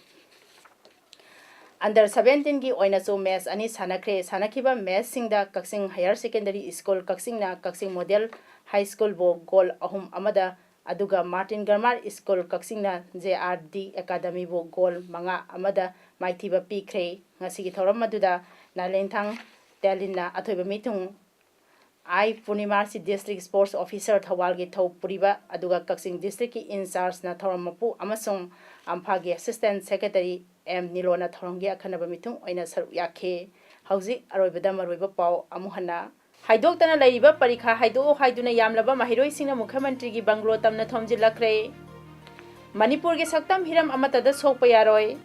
ꯑꯟꯗꯔ ꯁꯚꯦꯟꯇꯤꯟꯒꯤ ꯑꯣꯏꯅꯁꯨ ꯃꯦꯆ ꯑꯅꯤ ꯁꯥꯟꯅꯈ꯭ꯔꯦ꯫ ꯁꯥꯟꯅꯈꯤꯕ ꯃꯦꯆꯁꯤꯡꯗ ꯀꯛꯆꯤꯡ ꯍꯥꯌꯔ ꯁꯦꯀꯦꯟꯗꯔꯤ ꯁ꯭ꯀꯨꯜ ꯀꯛꯆꯤꯡꯅ ꯀꯛꯆꯤꯡ ꯃꯣꯗꯦꯜ ꯍꯥꯏ ꯁ꯭ꯀꯨꯜꯕꯨ ꯒꯣꯜ ꯑꯍꯨꯝ ꯑꯃꯗ, ꯑꯗꯨꯒ ꯃꯥꯔꯇꯤꯟ ꯒ꯭ꯔꯃꯥꯔ ꯁ꯭ꯀꯨꯜ ꯀꯛꯆꯤꯡꯅ ꯖꯦ ꯑꯥꯔ ꯗꯤ ꯑꯦꯀꯥꯗꯃꯤꯕꯨ ꯒꯣꯜ ꯃꯉꯥ ꯑꯃꯗ ꯃꯥꯏꯊꯤꯕ ꯄꯤꯈ꯭ꯔꯦ꯫ ꯉꯁꯤꯒꯤ ꯊꯧꯔꯝ ꯑꯗꯨꯗ ꯅꯥꯂꯦꯟꯊꯥꯡ ꯇꯦꯂꯤꯟꯅ ꯑꯊꯣꯏꯕ ꯃꯤꯊꯨꯡ, ꯑꯥꯏ ꯄꯨꯔꯅꯤꯃꯥꯁꯤ ꯗꯤꯁꯇ꯭ꯔꯤꯛ ꯁ꯭ꯄꯣꯔꯠꯁ ꯑꯣꯐꯤꯁꯔ ꯊꯧꯕꯥꯜꯒꯤ ꯊꯧꯄꯨꯔꯤꯕ, ꯑꯗꯨꯒ ꯀꯛꯆꯤꯡ ꯗꯤꯁꯇ꯭ꯔꯤꯛꯀꯤ ꯏꯟꯆꯥꯔꯖꯅ ꯊꯧꯔꯝ ꯃꯄꯨ ꯑꯃꯁꯨꯡ ꯑꯝꯐꯥꯒꯤ ꯑꯦꯁꯤꯁꯇꯦꯟꯠ ꯁꯦꯀ꯭ꯔꯦꯇꯔꯤ ꯑꯦꯝ ꯅꯤꯂꯣꯅ ꯊꯧꯔꯝꯒꯤ ꯑꯈꯟꯅꯕ ꯃꯤꯊꯨꯡ ꯑꯣꯏꯅ ꯁꯔꯨꯛ ꯌꯥꯈꯤ꯫ ꯍꯧꯖꯤꯛ ꯑꯔꯣꯏꯕꯗ ꯃꯔꯨꯑꯣꯏꯕ ꯄꯥꯎ ꯑꯃꯨꯛ ꯍꯟꯅ꯫ ꯍꯥꯏꯗꯣꯛꯇꯅ ꯂꯩꯔꯤꯕ ꯄꯔꯤꯈꯥ ꯍꯥꯏꯗꯣꯛꯑꯣ ꯍꯥꯏꯗꯨꯅ ꯌꯥꯝꯂꯕ ꯃꯍꯩꯔꯣꯏꯁꯤꯡꯅ ꯃꯨꯈ꯭ꯌ ꯃꯟꯇ꯭ꯔꯤꯒꯤ ꯕꯪꯒ꯭ꯂꯣ ꯇꯝꯅ ꯊꯣꯝꯖꯤꯜꯂꯛꯈ꯭ꯔꯦ꯫ ꯃꯅꯤꯄꯨꯔꯒꯤ ꯁꯛꯇꯝ ꯍꯤꯔꯝ ꯑꯃꯠꯇꯗ ꯁꯣꯛꯄ ꯌꯥꯔꯣꯏ꯫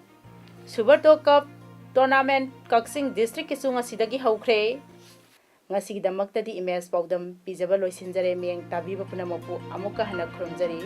ꯁꯨꯕꯔꯇꯣ ꯀꯞ ꯇꯣꯔꯅꯥꯃꯦꯟꯠ ꯀꯛꯆꯤꯡ ꯗꯤꯁꯇ꯭ꯔꯤꯛꯀꯤꯁꯨ ꯉꯁꯤꯗꯒꯤ ꯍꯧꯈ꯭ꯔꯦ꯫ ꯉꯁꯤꯒꯤꯗꯃꯛꯇꯗꯤ ꯏꯃꯦꯖ ꯄꯥꯎꯗꯝ ꯄꯤꯖꯕ ꯂꯣꯏꯁꯤꯟꯖꯔꯦ꯫ ꯃꯤꯠꯌꯦꯡ ꯇꯥꯕꯤꯕ ꯄꯨꯝꯅꯃꯛꯄꯨ ꯑꯃꯨꯛꯀ ꯍꯟꯅ ꯈꯨꯔꯨꯝꯖꯔꯤ꯫